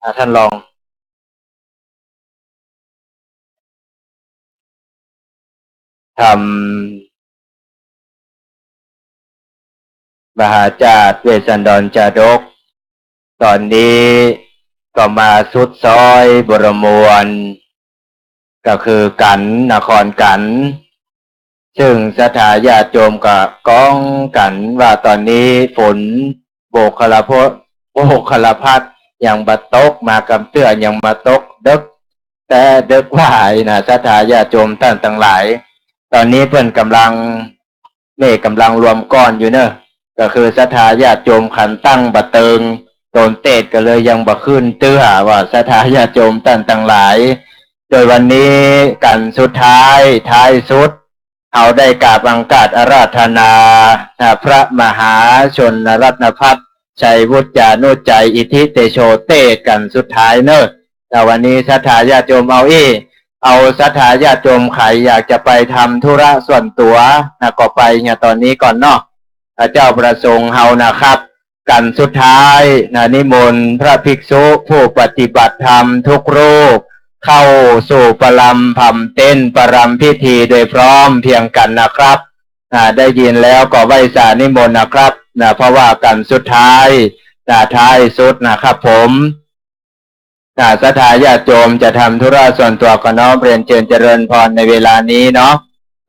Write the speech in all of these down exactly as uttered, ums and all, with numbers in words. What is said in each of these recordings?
อ่า ท่านรอง ธรรมมหาจาตุเวสสันดรจาดก ต๋อนนี้ก็มาสุดซ้อยบรมวณ ก็คือกั๋นนครกั๋น ซึ่งศรัทธาญาติโยมก็ก้องกั๋นว่าต๋อนนี้ฝนโบกคละพ- โบกคละพัดยังบ่ตก มากำเตื้อยังมาตกเดิ็กแต๊เดิ็กหวายนะ ศรัทธาญาติโยมต้านตังหลาย ต๋อนนี้เปิ้นก่ำลัง เมฆก่ำลังรวมก้อนอยู่เน่อ ก็คือศรัทธาญาติโยมขันตั้งบ่เติง โตนเตสก็เลยยังบ่ขึ้นเตื้อ ว่าศรัทธาญาติโยมต้านตังหลาย โดยวันนี้กั๋นสุดท้าย ท้ายสุด เฮาได้กราบอังคาศอาราธนา อ่า พระมหาชนรัตนภัทร ชัยวุจจานุจจัย อิทธิเตโช เตสกั๋นสุดท้ายเน่อ แต่วันนี้ศรัทธาญาติโยมเอาอี้ เอาศรัทธาญาติโยมใผอยากจะไปทำธุระส่วนตั๋วนะ ก็ไปเนี่ยต๋อนนี้ก่อนเนาะ พระเจ้าประสงค์เฮานะครับ กั๋นสุดท้ายนะ นิมนต์พระภิกษุผู้ปฏิบัติธรรมทุกรูป เข้าสู่ประลำผำเต็นท์ประลำพิธีโดยพร้อมเพรียงกั๋นนะครับ นะ ได้ยินแล้วก็ไหว้สานิมนต์นะครับ นะ เพราะว่ากั๋นสุดท้าย นะ ท้ายสุดนะครับผม นะ ศรัทธาญาติโยมจะทำธุระส่วนตั๋วก็น้อมเรียนเจิญเจริญพรในเวลานี้เนาะ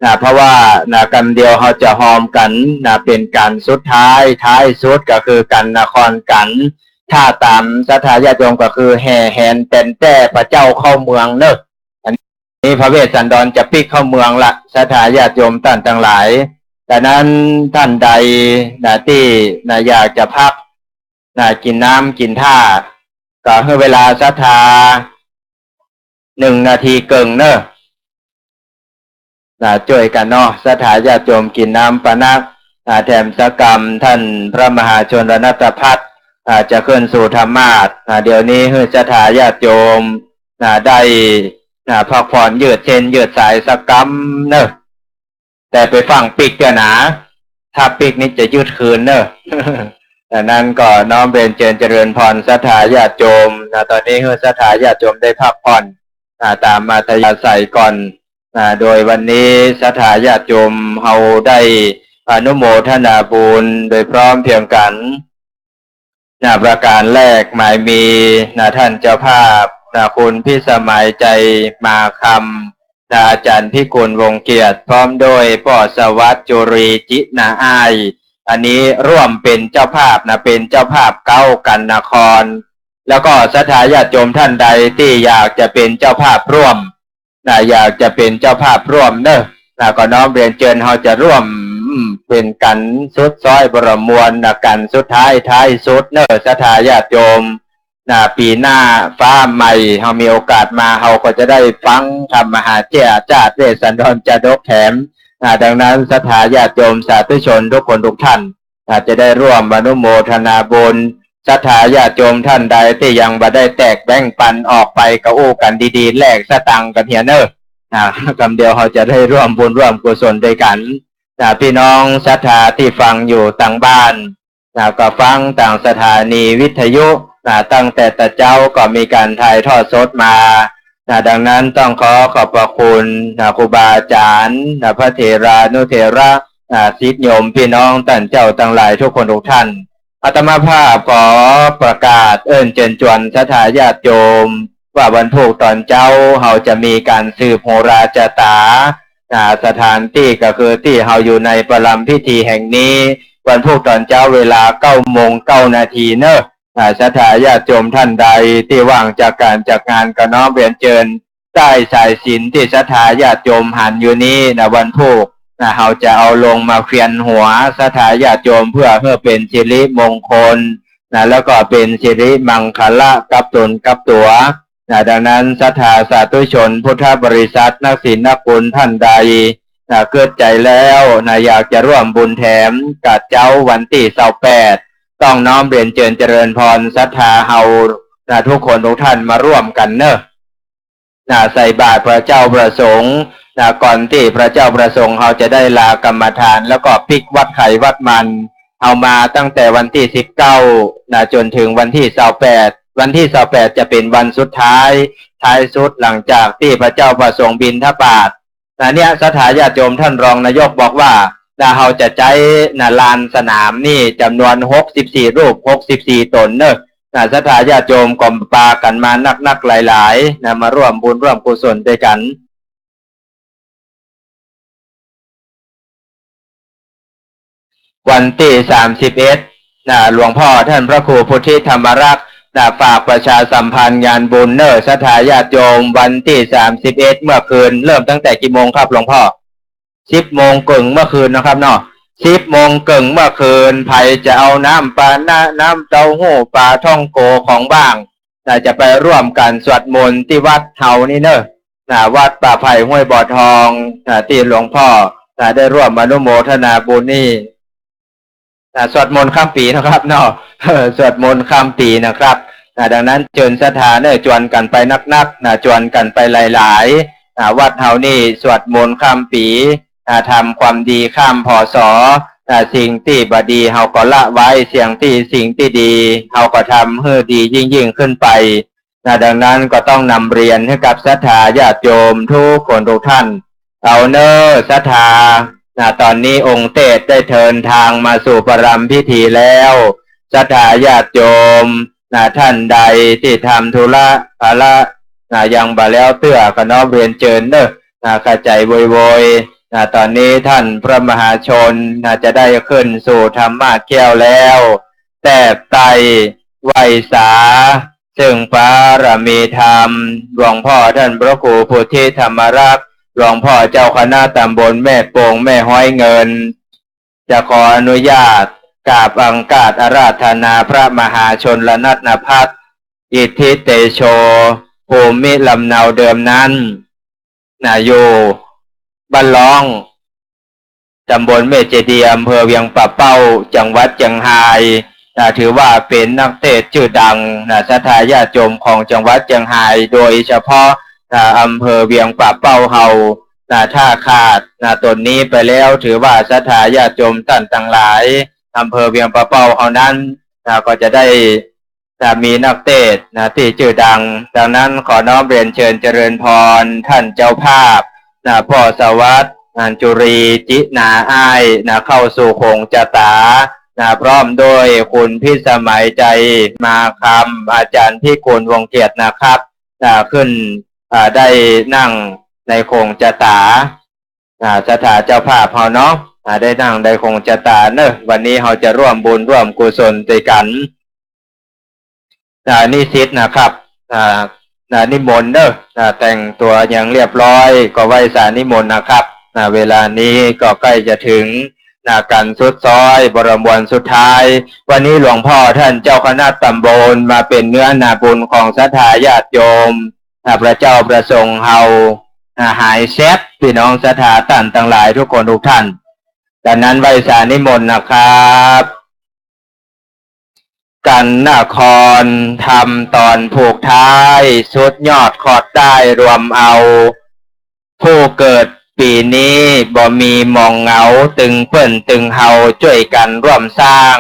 นะ เพราะว่า นะ กำเดียวเฮาจะฮอมกั๋น นะ เป๋นกั๋นสุดท้าย ท้ายสุดก็คือกั๋นนครกั๋น ถ้าต๋ามศรัทธาญาติโยมก็คือแห่แหนแตนแต้พระเจ้าเข้าเมืองเน่อ อันนี้พระเวสสันดรจะปิ๊กเข้าเมืองละ ศรัทธาญาติโยมต้านตังหลาย ดังนั้นต้านใด นะ ตี้ นะ อยากจะพัก นะ กิ๋นน้ำกิ๋นท่า ก็หื้อเวลาศรัทธาหนึ่งนาทีเกิ่งเน่อ นะ จ้วยกั๋นเนาะ ศรัทธาญาติโยมกิ๋นน้ำปานะ นะ แถมสักกำ ต้านพระมหาชนรัตนภัทร นะ จะขึ้นสู่ธรรมาสน์ นะ เดี๋ยวนี้หื้อศรัทธาญาติโยม นะ ได้ นะ พักผ่อนยืดเส้นยืดสายสักกำเน่อ แต่ไปฟั่งปิ๊กเตื้อหนา ถ้าปิ๊กนี่จะยืดคืนเน่อ ดังนั้นก็น้อมเรียนเจิญเจริญพรศรัทธาญาติโยม นะ ต๋อนนี้หื้อศรัทธาญาติโยมได้พักผ่อน นะ ต๋ามอัธยาศัยก่อน นะ โดยวันนี้ศรัทธาญาติโยมเฮาได้อนุโมทนาบุญโดยพร้อมเพรียงกั๋น นะ ประก๋านแรกหมายมี นะ ต้านเจ้าภาพ นะ คุณพิสมัย ใจมาคำ นะ อาจ๋ารย์พิกุล วงศ์เกียรติ พร้อมด้วยป้อสวัสดิ์ จุรี จินาอ้าย อันนี้ร่วมเป๋นเจ้าภาพ นะ เป๋นเจ้าภาพเก๊ากั๋นนคร แล้วก็ศรัทธาญาติโยมต้านใดตี้อยากจะเป๋นเจ้าภาพร่วม นะ อยากจะเป๋นเจ้าภาพร่วมเน่อ นะ ก็น้อมเรียนเจิญ เฮาจะร่วม อืม เป๋นกั๋นสุดซ้อยบรมวณ นะ กั๋นสุดท้ายท้ายสุดเน่อ ศรัทธาญาติโยม นะ ปี๋หน้าฟ้าใหม่ เฮามีโอกาสมา เฮาก็จะได้ฟังธรรมมหาเจ้าจาตุเวสสันดรจาดกแถม นะ ดังนั้นศรัทธาญาติโยมสาธุชนทุกคนทุกท่าน นะ จะได้ร่วมอนุโมทนาบุญ ศรัทธาญาติโยมต้านใดตี้ยังบ่ได้แตกแบ่งปันออกไปก็อู้กั๋นดีๆ แลกสตางค์กั๋นเหียเน่อ นะ กำเดียวเฮาจะได้ร่วมบุญร่วมกุศลโดยกั๋น นะ ปี้น้องศรัทธาตี้ฟังอยู่ตางบ้าน นะ ก็ฟังตางสถานีวิทยุ นะ ตั้งแต่ตะเจ๊าก็มีก๋านถ่ายทอดสดมา นะ ดังนั้นต้องขอขอบพระคุณ นะ ครูบาอาจ๋ารย์ นะ พระเถรานุเถระ นะ ศิษย์โยมปี้น้องต้านเจ้าตังหลายทุกคนทุกท่าน อาตมาภาพขอประกาศเอิ้นเจิญจวนศรัทธาญาติโยม ว่าวันพูกต๋อนเจ๊าเฮาจะมีก๋านสืบโหราจาต๋า นะ สถานตี้ก็คือตี้เฮาอยู่ในประลำพิธีแห่งนี้ วันพูกต๋อนเจ๊าเวลาเก้าโมงเก้านาทีเน่อ นะ ศรัทธาญาติโยมต้านใดตี้ว่างจากก๋านจากงานก็น้อมเรียนเจิญ ใต้สายสิญจน์ตี้ศรัทธาญาติโยมหันอยู่นี้นะ วันพูกนะ เฮาจะเอาลงมาเวียนหัวศรัทธาญาติโยม เพื่อหื้อเป๋นสิริมงคลนะ แล้วก็เป๋นสิริมังคละกับต๋นกับตั๋วนะ ดังนั้นศรัทธาสาธุชนพุทธบริษัทนักศีลนักบุญต้านใดนะ กึ๊ดใจ๋แล้วนะ อยากจะร่วมบุญแถมกับเจ๊าวันตี้ซาวแปด ต้องน้อมเรียนเจิญเจริญพรศรัทธาเฮานะ ทุกคนทุกท่านมาร่วมกั๋นเน่อ นะ ใส่บาตรพระเจ้าพระสงฆ์นะ ก่อนตี้พระเจ้าพระสงฆ์เฮาจะได้ลากรรมฐาน แล้วก็ปิ๊กวัตรใผวัตรมัน เฮามาตั้งแต่วันตี้สิบเก้านะ จ๋นเถิงวันตี้ซาวแปด วันตี้ซาวแปดจะเป๋นวันสุดท้าย ท้ายสุดหลังจากตี้พระเจ้าประสงค์บิณฑบาต นะเนี่ย ศรัทธาญาติโยม ท่านรองนายกบอกว่า นะ เฮาจะใจ๊ นะ ลานสนามนี่จ๋ำนวนหกสิบสี่รูป หกสิบสี่ต๋นเนาะ นะ ศรัทธาญาติโยมก็ปากั๋นมานักๆ หลายๆ นะ มาร่วมบุญร่วมกุศลตวยกั๋น วันตี้สามสิบเอ็ด นะ หลวงพ่อท่านพระครูพุทธิธรรมรักษ์ นะ ฝากประชาสัมพันธ์งานบุญเนาะ ศรัทธาญาติโยม วันตี้สามสิบเอ็ด เมื่อคืน เริ่มตั้งแต่กี่โมงครับหลวงพ่อ สิบโมงเกิ่งเมื่อคืนนะครับเนาะ สิบโมงเกิ่งเมื่อคืน ใผจะเอาน้ำปานะ น้ำเต้าหู้ ปาท่องโก๋ ของว่าง นะ จะไปร่วมกั๋นสวดมนต์ตี้วัดเฮานี่เนาะ นะ วัดป่าไผ่ห้วยบ่อทอง นะ ตี้หลวงพ่อ นะ ได้ร่วมอนุโมทนาบุญนี่ นะ สวดมนต์ข้ามปี๋นะครับเนาะ สวดมนต์ข้ามปี๋นะครับ นะ ดังนั้นเจิญศรัทธาเนาะ จวนกั๋นไปนักๆ นะ จวนกั๋นไปหลายๆ นะ วัดเฮานี่สวดมนต์ข้ามปี๋ นะ ทำความดีข้าม พ.ศ. นะ สิ่งตี้บ่ดีเฮาก็ละไว้ สิ่งตี้ สิ่งตี้ดีเฮาก็ทำหื้อดียิ่งๆ ขึ้นไป นะ ดังนั้นก็ต้องนำเรียนหื้อกับศรัทธาญาติโยมทุกคนทุกท่าน เอาเนาะ ศรัทธา นะ ต๋อนนี้องค์เตสได้เดินทางมาสู่ประรำพิธีแล้ว ศรัทธาญาติโยม นะ ท่านใดตี้ทำธุระภาระ นะ ยังบ่แล้วเตื้อ ก็น้อมเรียนเจิญเนาะ นะ ขะใจ๋โวยๆ นะ ต๋อนนี้ท่านพระมหาชน นะ จะได้ขึ้นสู่ธรรมาสน์แก้วแล้ว แตบใต้ไหว้สา เซิ่งปารมีธรรม หลวงพ่อท่านพระครูพุทธิธรรมรักษ์ หลวงพ่อเจ้าคณะตำบลแม่โป่ง แม่ฮ้อยเงิน จะขออนุญาตกราบอังคาสอาราธนาพระมหาชนรณัตนภัทร อิทธิเตโช ภูมิลำเนาเดิมนั้น นะ อยู่บ้านล้อง ตำบลแม่เจดีย์ อำเภอเวียงป่าเป้า จังหวัดเจียงฮาย นะ ถือว่าเป๋นนักเตสน์จื้อดัง นะ ศรัทธาญาติโยมของจังหวัดเจียงฮาย โดยเฉพาะ นะ อำเภอเวียงป่าเป้าเฮา นะ ถ้าขาด นะ ต๋นนี้ไปแล้ว ถือว่าศรัทธาญาติโยมต้านตังหลาย อำเภอเวียงป่าเป้าเฮานั้น นะ ก็จะได้ นะ มีนักเตสน์ นะ ตี้จื้อดัง ดังนั้นขอน้อมเรียนเจิญเจริญพร ต้านเจ้าภาพ นะ พ่อสวัสดิ์ อัญจุรี จินาอ้าย นะ เข้าสู่โขงจะต๋า นะ พร้อมด้วยคุณพิสมัย ใจมาคำ อาจารย์พิกุล วงศ์เกียรตินะครับ นะ ขึ้น อ่า ได้นั่งในโขงจะต๋า อ่า ศรัทธาเจ้าภาพเฮาเนาะ อ่า ได้นั่งในโขงจะต๋าเนาะ วันนี้เฮาจะร่วมบุญร่วมกุศลตวยกั๋น อ่า นิสิตนะครับ อ่า อ่า นิมนต์เนาะ อ่า แต่งตั๋วอย่างเรียบร้อย ก็ไหว้สานิมนต์นะครับ อ่า เวลานี้ก็ใก้จะเถิง นะ ก๋านสุดซ้อย บรมวันสุดท้าย วันนี้หลวงพ่อต้านเจ้าคณะตำบลมาเป๋นเนื้อนาบุญของศรัทธาญาติโยม อ่า พระเจ้าประสงค์เฮา อ่า หายแซบ ปี้น้องศรัทธาต้านตังหลายทุกคนทุกท่าน ดังนั้นไหว้สานิมนต์นะครับ กันนครธรรมต๋อนผูกท้าย สุดยอดขอดได้รวมเอา ผู้เกิดปี๋นี้บ่มีหมองเหงา ตึงเปิ้นตึงเฮาจ้วยกั๋นร่วมสร้าง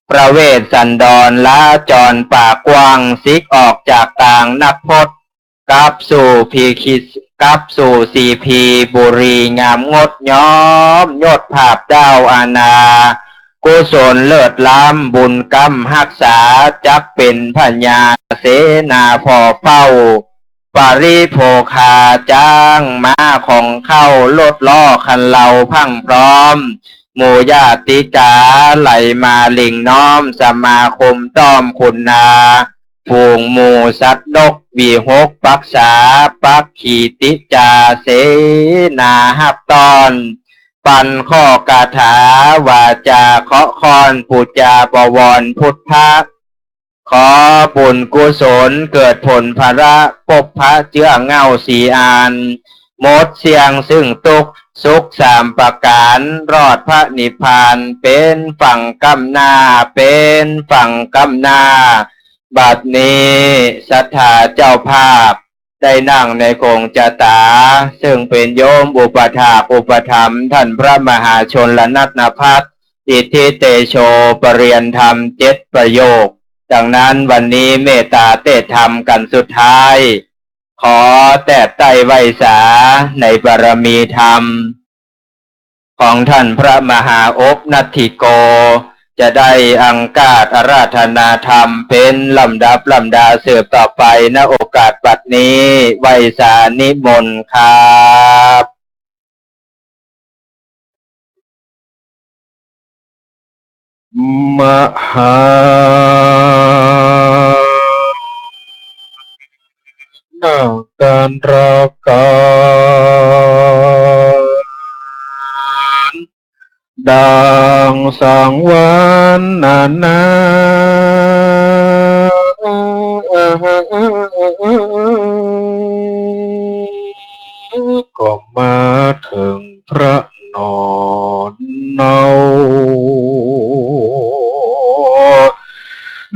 พระเวสสันดรละจรปากกว้าง สิกออกจากตางนักพจน์ กลับสู่พีคิด กลับสู่สีพีบุรีงามงดย้อม ยศภาพด้าวอาณา กุศลเลิศล้ำบุญกำฮักษา จักเป๋นพญาเสนาผ่อเฝ้า ปริโภคาจ๊างม้าของเข้า รถล้อคันเลาพรั่งพร้อม หมู่ญาติกาไหลมาหลิ่งน้อม สมาคมต้อมขุนนา ฝูงหมู่สัตว์นกหวีหก ปักษา ปักขีติจา เสนาฮับต้อน ปันข้อคาถาวาจาเคาะค้อน ปู๋จาบวรพุทธะ ขอบุญกุศลเกิดผลพละ ปบพระเจื้อเหง้าสีอาน หมดเสี่ยงซึ่งตุ๊กข์ สุขสามประก๋าน รอดพระนิพพาน เป๋นฝั่งก้ำหน้า เป๋นฝั่งก้ำหน้า บัดนี้ศรัทธาเจ้าภาพ ได้นั่งในโขงจะต๋า ซึ่งเป๋นโยมอุปถากอุปถัมภ์ต้านพระมหาชนรณัตนภัทร อิทธิเตโช ประเรียนธรรมเจ็ดประโยค ดังนั้นวันนี้เมตตาเตศน์ธรรมกั๋นสุดท้าย ขอแตบใต้ไหว้สาในบารมีธรรม ของท่านพระมหาอบ นัตถิโก จะได้อังคาสอาราธนาธรรมเป๋นลำดับลำดาสืบต่อไป ณ โอกาสบัดนี้ ไหว้สานิมนต์ครับ มหา นาการรักการ ดังสังวรนานา ก็มาเถิงพระนอนเนา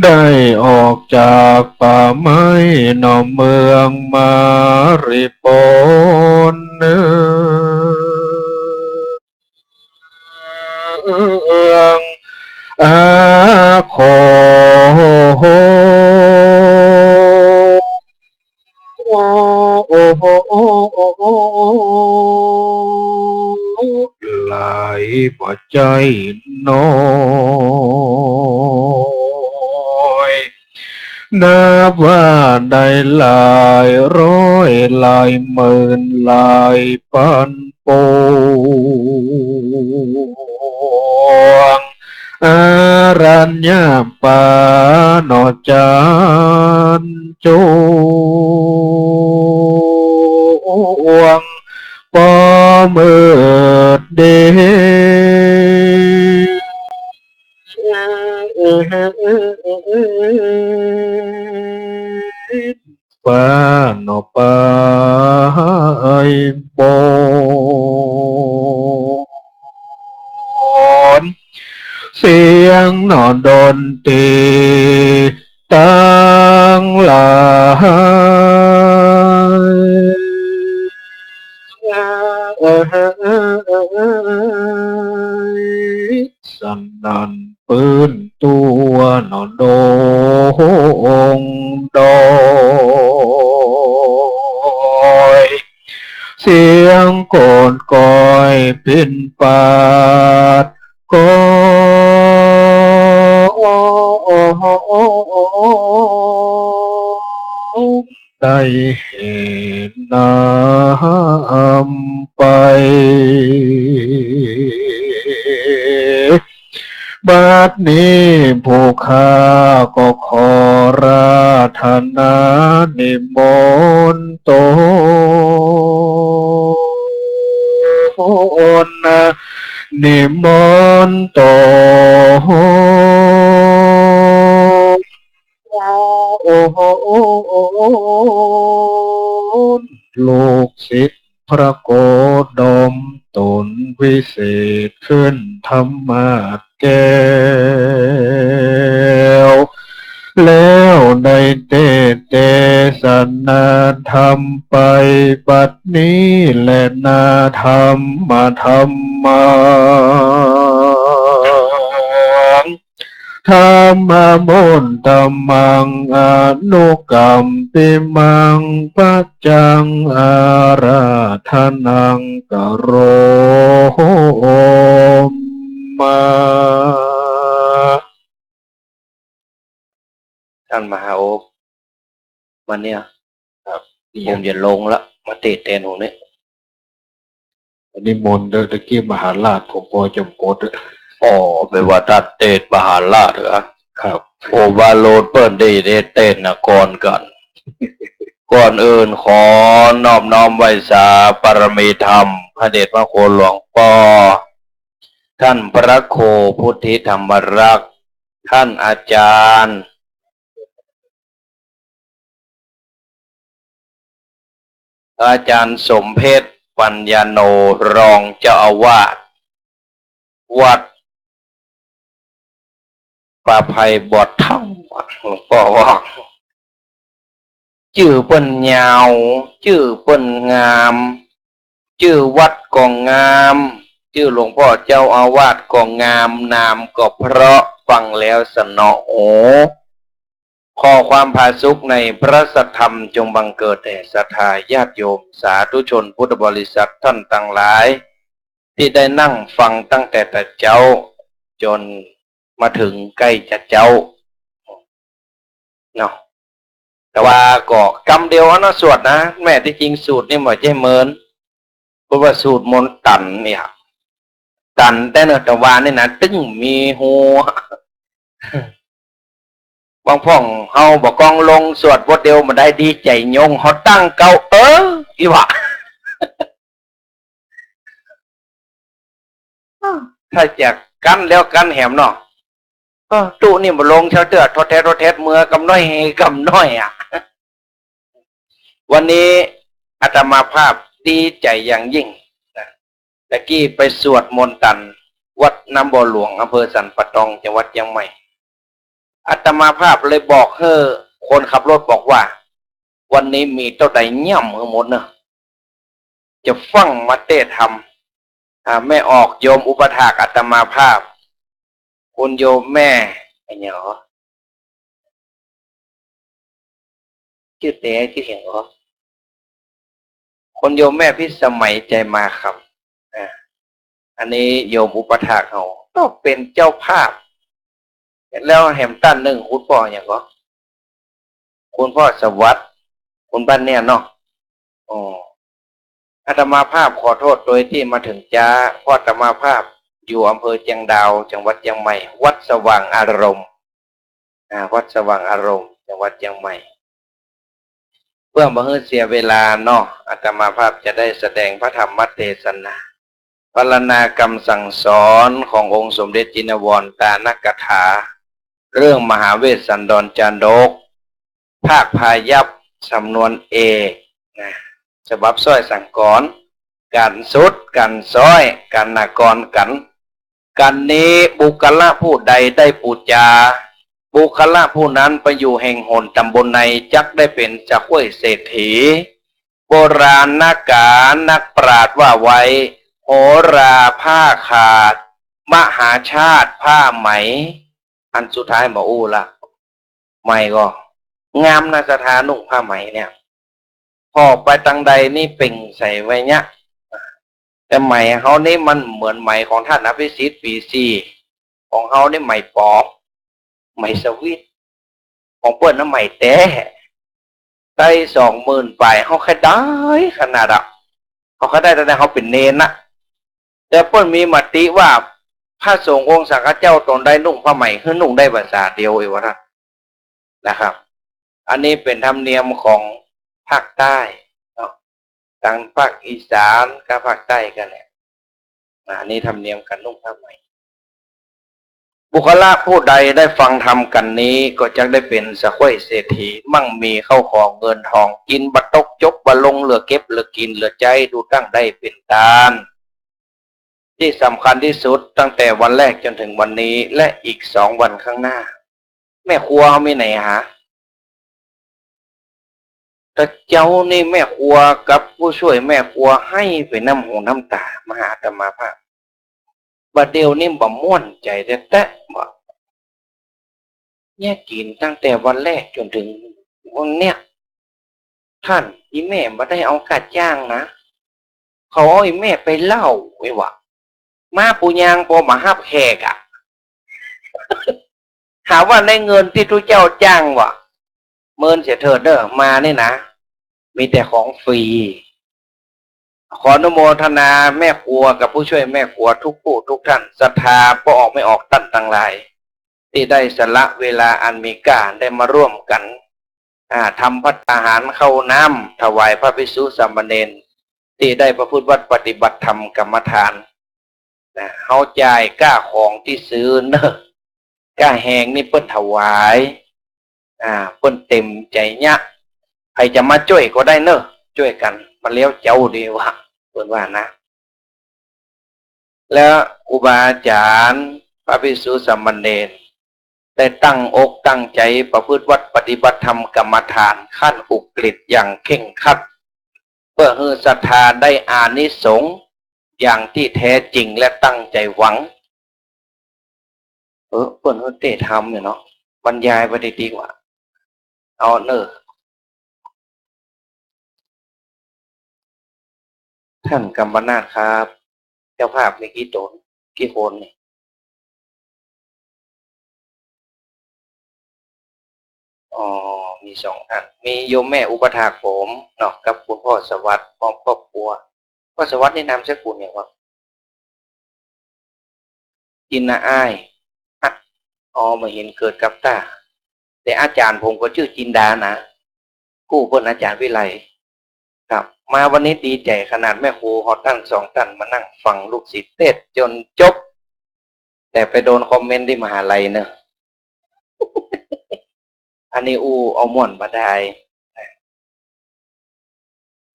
ได้ออกจากป่าไม้หนอเมืองมาริปนเนืองอาโข หลายบ่ใจ้น้อย นับว่าได้หลายร้อยหลายหมื่นหลายปันปวง อารัญญป่าหนอจานจวง ปอมืดเด ฟ้าหนอปายบน เสียงหนอดนตรีตังหลาย สนั่นปื้นตั๋วหนอดงดอย เสียงโกนก้อยปินปาด ก็ได้แห่นำไป บัดนี้ผู้ข้าก็ขอราธนานิมนต์ตน นิมนต์ตน ลูกศิษย์พระโคดมต๋นวิเศษขึ้นธรรมาสน์แก้ว แล้วได้เตสน์เตสนาธรรมไปบัดนี้แลนา ธัมมาธัมมัง ธัมมามุตตมัง อนุกัมปิมัง ปัจจังอาราธนัง กะโรมา ต้านมหาอบ มาเนี่ย ครับ ผมจะลงละ มาเตสน์แตนผมเนี่ย นิมนต์เต๊อะ ตะกี้มหาราชผมปอจอมโกษ อ๋อ แปลว่าต้านเตสน์มหาราชเหรอ ครับ โอวาโลดเปิ้นได้เตสน์เตสน์นะก่อนกั๋น ก่อนอื่นขอนอบน้อมไหว้สาบารมีธรรม พระเดชพระคุณหลวงป้อ ต้านพระครูพุทธิธรรมรักษ์ ต้านอาจ๋ารย์ อาจ๋ารย์สมเพชร ปัญญาโน รองเจ้าอาวาส วัดป่าไผ่บ่อเฒ่า หลวงป้อว่า จื้อเปิ้นยาว จื้อเปิ้นงาม จื้อวัดก็งาม จื้อหลวงป้อเจ้าอาวาสก็งาม นามก็เพราะ ฟังแล้วสนอหู ขอความผาสุกในพระสัทธรรมจงบังเกิดแด่ศรัทธาญาติโยมสาธุชนพุทธบริษัทต้านตังหลาย ตี้ได้นั่งฟังตั้งแต่ตะเจ๊าจ๋นมาเถิงใก้จะเจ๊า เนาะ แต่ว่าก็กำเดียวหั้นเนาะ สวดนะ แม่ ตี้จริงสูตรนี่บ่ใจ้เมิน เพราะว่าสูตรมนต์ตันเนี่ย ตันแต๊เนาะ แต่ว่านี่นะ ตึงมีฮู บางพ่องเฮาบ่กองลงสวดบทเดียวบ่ได้ ดีใจ๋ยง เฮาตั้งเก๊า เออ อี้หว่า ถ้าจะกั้นแล้วกั้นแหมเนาะ เออ ตุ๊นี่บ่ลงเจ้าเตื้อ ทดแทด ทดแทด เมื่อกำน้อยกำน้อยอะ วันนี้อาตมาภาพดีใจ๋อย่างยิ่งนะ ตะกี้ไปสวดมนต์ตัน วัดน้ำบ่อหลวง อำเภอสันป่าตอง จังหวัดเจียงใหม่ อาตมาภาพเลยบอกหื้อคนขับรถบอกว่า วันนี้มีเต้าใดย่ำหื้อหมดเนอะ จะฟั่งมาเตศน์ธรรม อ่า แม่ออกโยมอุปัฏฐากอาตมาภาพ คุณโยมแม่ อะหยังหรอ จื้อแต๊จื้อหยังหรอ คุณโยมแม่พิสมัย ใจมาคำ อ่า อันนี้โยมอุปัฏฐากเฮา ก็เป๋นเจ้าภาพ แล้วแหมต้านนึ่ง คุณป้อหยังก่อ คุณป้อสวัสดิ์ คนบ้านเนี่ยเนาะ อ๋อ อาตมาภาพขอโต้ษโตยตี้มาเถิงจ๊า เพราะอาตมาภาพอยู่อำเภอเจียงดาว จังหวัดเจียงใหม่ วัดสว่างอารมณ์ อ่า วัดสว่างอารมณ์ จังหวัดเจียงใหม่ เพื่อบ่หื้อเสียเวลาเนาะ อาตมาภาพจะได้แสดงพระธรรมเตสนา พรรณนาคำสั่งสอนขององค์สมเด็จจินวรตานกถา เรื่องมหาเวสสันดรชาดก ภาคพายัพ สำนวนเอก นะ ฉบับสร้อยสังกร ก๋านสุด ก๋านซ้อย ก๋านหน้ากลอน ก๋าน ก๋านนี้บุคคละผู้ใดได้ปู๋จา บุคคละผู้นั้นไปอยู่แห่งหนต๋ำบลใดจักได้เป๋นเสวยเศรษฐี โบราณกาลนักปราชญ์ว่าไว้ โหราผ้าขาด มหาชาติผ้าไหม อันสุดท้ายบ่อู้ละ ไหมก่อ งามนะศรัทธานุ่งผ้าไหมเนี่ย ผ่อไปตางใดนี่เปล่งใสไว้เนี่ย แต่ไหมเฮานี่มันเหมือนไหมของท่านอภิสิทธิ์ ปีสี่ ของเฮานี่ไหมปลอม ไหมสวิต ของเปิ้นนะไหมแต๊ ได้สองหมื่นป๋าย เฮาใค่ได้ขนาดอะ เฮาใค่ได้ตั้งแต่เฮาเป๋นเณรนะ แต่เปิ้นมีมติว่าพระสงฆ์องค์สังฆเจ้าต๋นใดนุ่งผ้าไหม หื้อนุ่งได้พรรษาเดียวเองว่าท่านนะครับ อันนี้เป๋นธรรมเนียมของภาคใต้เนาะ ตางภาคอีสานกับภาคใต้กั๋นเนี่ย อ่า อันนี้ธรรมเนียมก๋านนุ่งผ้าไหม บุคคละผู้ใดได้ฟังธรรมก๋านนี้ ก็จักได้เป๋นเสวยเศรษฐี มั่งมีข้าวของเงินทอง กิ๋นบ่ตก จกบ่ลง เหลือเก็บ เหลือกิ๋น เหลือใจ๊ ดูตั้งได้เป๋นต้าน ตี้สำคัญตี้สุด ตั้งแต่วันแรกจ๋นเถิงวันนี้ และอีกสองวันข้างหน้า แม่ครัวเฮามีไหนหา แต่เจ๊านี่แม่ครัวกับผู้ช่วยแม่ครัวไห้เป๋นน้ำหูน้ำต๋ามาหาอาตมาภาพ บ่าเดี่ยวนี้บ่ม่วนใจ๋แต๊ๆ บ่า เนี่ยกิ๋นตั้งแต่วันแรกจ๋นเถิงวันเนี้ย ท่าน อี่แม่บ่ได้เอาก้าจ้างนะ เขาเอาอี่แม่ไปเล่าไว้ว่า มาปู๋ยางปอมาฮับแขกอะ หาว่าในเงินตี้ตุ๊เจ้าจ้างว่า เมินเสียเถิดเน่อ มานี่นะ มีแต่ของฟรี ขออนุโมทนาแม่ครัวกับผู้ช่วยแม่ครัวทุกผู้ทุกท่าน ศรัทธาป้อออกแม่ออกต้านตังหลาย ตี้ได้สละเวลาอันมีค่าได้มาร่วมกั๋น อ่า ทำภัตตาหารข้าวน้ำถวายพระภิกษุสามเณร ตี้ได้ประพฤติวัตรปฏิบัติธรรมกรรมฐาน นะ เฮาจ่ายก้าของตี้ซื้อเน่อ ก้าแฮงนี่เปิ้นถวาย อ่า เปิ้นเต๋มใจ๋เยียะ ใผจะมาจ้วยก็ได้เน่อ จ้วยกั๋น มันแล้วเจ้าดีว่า เปิ้นว่านะ แล้วครูบาอาจารย์ พระภิกษุสามเณร ได้ตั้งอกตั้งใจ๋ประพฤติวัตรปฏิบัติธรรมกรรมฐานขั้นอุกฤษอย่างเคร่งครัด เพื่อหื้อศรัทธาได้อานิสงส์อย่างตี้แต๊จริงและตั้งใจ๋หวัง เออ เปิ้นหื้อเตธรรมเนี่ยเนาะ บรรยายไปดีๆ ว่า เอาเน่อ ท่านกัมปนาทครับ เจ้าภาพมีกี่ต๋น กี่คนนี่ อ๋อ มีสองท่าน มีโยมแม่อุปถากผมเนาะ กับคุณพ่อสวัสดิ์พร้อมครอบครัว พ่อสวัสดิ์นี่นามสกุลหยังวะ จินนาอ้าย อะ อ๋อ บ่เห็นเกิดกับต๋า แต่อาจ๋ารย์ผมก็จื้อจินดานะ กู้เปิ้นอาจ๋ารย์วิไล ครับ มาวันนี้ดีใจ๋ขนาด แม่ครูเฮาตังสองต้านมานั่งฟังลูกศิษย์เตสน์จ๋นจบ แต่ไปโดนคอมเมนต์ตี้มหาลัยเนาะ อันนี้อู้เอาม่วนบ่ดาย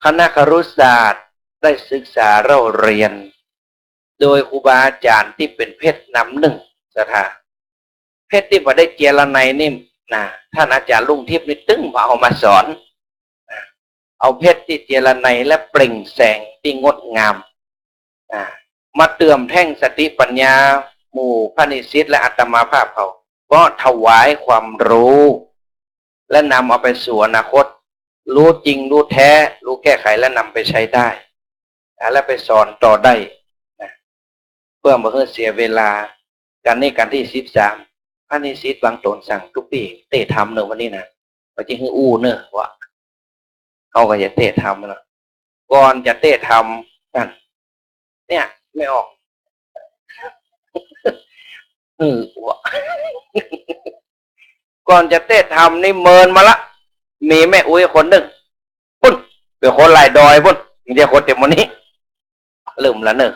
คณะคฤหัสถ์ได้ศึกษาเล่าเรียน โดยครูบาอาจ๋ารย์ตี้เป๋นเพชรนำนึ่ง ศรัทธา เพชรตี้บ่ได้เจียรไนยนี่นะ ต้านอาจ๋ารย์รุ่งทิพย์นี่ตึงมาเอามาสอน เอาเพชรตี้เจียรไนยและเปล่งแสงตี้งดงาม อ่า มาเติมแท่งสติปัญญา หมู่พระนิสิตและอาตมาภาพเขา ก็ถวายความรู้ และนำเอาไปสู่อนาคต รู้จริง รู้แท้ รู้แก้ไข และนำไปใช้ได้ อ่า และไปสอนต่อได้นะ เปื้อบ่หื้อเสียเวลา กั๋นนี้กั๋นตี้สิบสาม พระนิสิตบางต๋นสั่งตุ๊กปี้เตะธรรมเน่อวันนี้นะ ว่าจะหื้ออู้เน่อวะ เฮาก็จะเตะธรรมเนาะ ก่อนจะเตะธรรมนั่น เนี่ย ไม่ออก เออวะ ก่อนจะเตะธรรมนี่เมินมาละ มีแม่อุ๊ยคนนึ่ง ปุ้น เป๋นคนหลายดอยปุ้น บ่ใจ้คนเตียวหมู่นี้ ลืมละเน่อ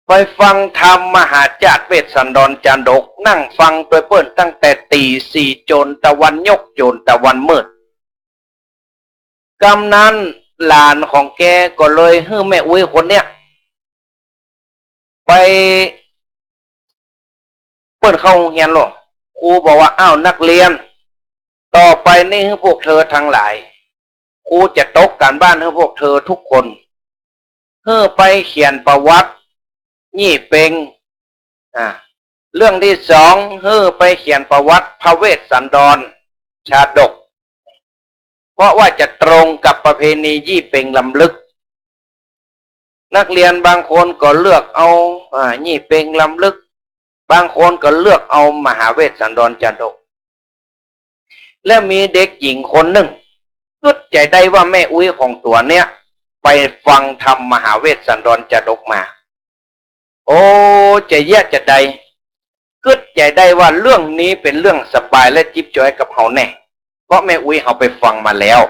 ไปฟังธรรมมหาจาตุเวสสันดรจาดก นั่งฟังตวยเปิ้นตั้งแต่ตี๋สี่จ๋นตะวันยก จ๋นตะวันมืด กำนั้นหลานของแกก็เลยหื้อแม่อุ๊ยคนเนี้ย ไป เปิ้นเข้าโฮงเฮียนลอ ครูบอกว่า อ้าว นักเรียน ต่อไปนี้หื้อพวกเธอตังหลาย ครูจะตกก๋านบ้านหื้อพวกเธอทุกคน หื้อไปเขียนประวัติยี่เป็ง อ่า เรื่องตี้สอง หื้อไปเขียนประวัติพระเวสสันดรจาดก เพราะว่าจะตรงกับประเพณียี่เป็งรำลึก นักเรียนบางคนก็เลือกเอา อ่า ยี่เป็งรำลึก บางคนก็เลือกเอามหาเวสสันดรจาดก และมีเด็กหญิงคนนึ่ง กึ๊ดใจ๋ได้ว่าแม่อุ๊ยของตั๋วเนี้ย ไปฟังธรรมมหาเวสสันดรจาดกมา โอ้ จะเยียะจะใด กึ๊ดใจ๋ได้ว่าเรื่องนี้เป๋นเรื่องสบายและจิ๊บจ๊อยกับเฮาแน่ เพราะแม่อุ๊ยเฮาไปฟังมาแล้ว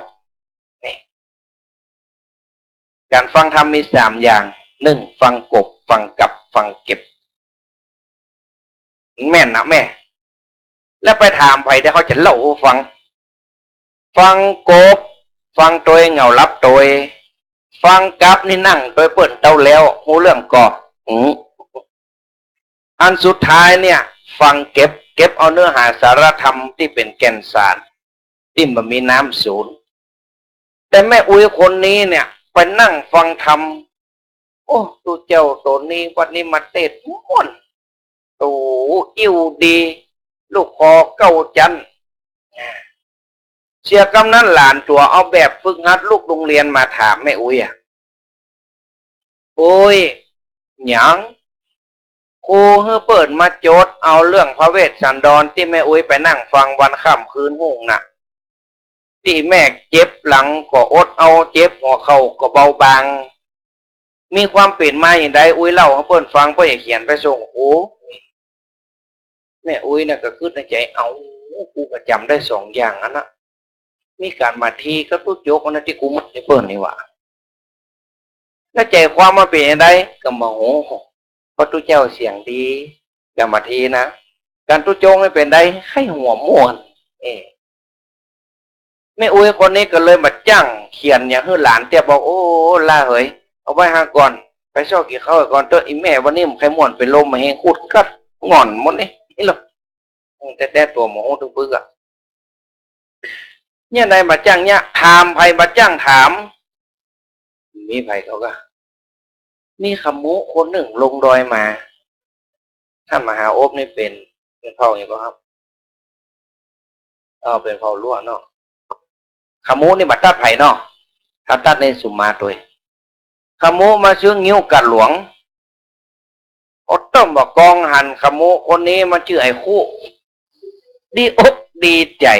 นี่ ก๋านฟังธรรมมีสามอย่าง นึ่ง ฟังกบ ฟังกับ ฟังเก็บ แม่นนะแม่ แล้วไปถามใผตี้เขาจะเล่าหื้อฟัง ฟังกบ ฟังตวยเหงาหลับตวย ฟังกับนี่นั่งตวยเปิ้นเต๊าแล้ว ฮู้เรื่องก่อ อืม อันสุดท้ายเนี่ย ฟังเก็บ เก็บเอาเนื้อหาสาระธรรมตี้เป๋นแก่นสาร ตี้บ่มีน้ำสูญ แต่แม่อุ๊ยคนนี้เนี่ย ไปนั่งฟังธรรม โอ้ ตุ๊เจ้าต๋นนี้ วัดนี้มาเตสน์ม่วน โอ้ อิ้วดี ลูกคอเก๊าจั๊น เสียกำนั้นหลานตั๋วเอาแบบฝึกหัดลูกโฮงเฮียนมาถามแม่อุ๊ยอะ อุ๊ย หยัง ครูหื้อเปิ้นมาจดเอาเรื่องพระเวสสันดรตี้แม่อุ๊ยไปนั่งฟังวันค่ำคืนฮุ่งน่ะ ตี้แม่เจ็บหลังก็อดเอา เจ็บหัวเข่าก็เบาบาง มีความเป๋นมาอย่างใด อุ๊ยเล่าหื้อเปิ้นฟัง เปิ้นจะเขียนไปส่งครู แม่อุ๊ยน่ะก็กึ๊ดในใจ๋ เอ้า กูก็จ๋ำได้สองอย่างอันนะ มีก๋านบ่าตี้กับตุ๊โจ๊กอันนั้นตี้กูหมั่นหื้อเปิ้นนี่หว่า แล้วใจ๋ความมันเป๋นอย่างใด ก็บ่ฮู้ เพราะตุ๊เจ้าเสียงดี ก๋านบ่าตี้นะ ก๋านตุ๊โจ๊กนี่เป๋นใด ใค่หัวม่วน เอ้ แม่อุ๊ยคนนี้ก็เลยบ่าจ้างเขียนหยังหื้อหลานเตี้ย บอก โอ้ หล้าเหย เอาไว้หาก่อน ไปซอกกิ๋นข้าวก่อนเต๊อะ อี่แม่วันนี้บ่ใค่ม่วน เป๋นลมมาแฮง คูดคัด ง่อนหมดนี่ นี่หรอก แต๊ๆ ตั๋วหมอตึงปึกอะ เนี่ยใดบ่าจ้างเนี่ย ถามใผบ่าจ้างถาม มีใผเขาก็ มีขมุคนนึ่งลงดอยมา ต้านมหาอบนี่เป๋น เป๋นเผ่าหยังก่อครับ ออ เป๋นเผ่าลัวะเนาะ ขมุนี่บ่ตั๊ดใผเนาะ ถ้าตั๊ดในสุมาตวย ขมุมาซื้องิ้วกั๋นหลวง โอ้ ต้มบ่ากองหัน ขมุคนนี้มันจื้อไอ้คุ ดีอกดีใจ๋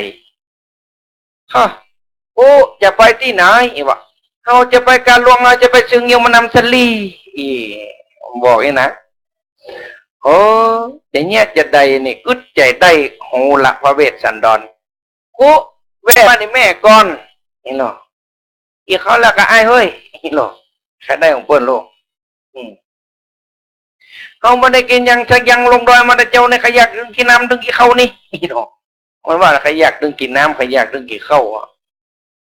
ฮะ โอ้ จะไปตี้ไหน อีหว่า เฮาจะไปก๋านหลวง เฮาจะไปซื้องิ้วมานำสาลี อี บอกอี้นะ โอ้ จะเยียะจาใดนี่ กึ๊ดใจ๋ได้ฮู้ละ พระเวสสันดร คุ แว่มานี่แม่ก่อน นี่เนาะ กิ๋นข้าวแล้วก่ออ้ายเฮ้ย นี่เนาะ ใค่ได้ของเปิ้นโลก อืม เฮาบ่ได้กิ๋นหยังสักอย่าง ลงดอยมาแต่เจ๊านี่ ใค่อยากตึงกิ๋นน้ำตึงกิ๋นข้าวนี่ นี่เนาะ มันว่าใค่อยากตึงกิ๋นน้ำ ใค่อยากตึงกิ๋นข้าวอะ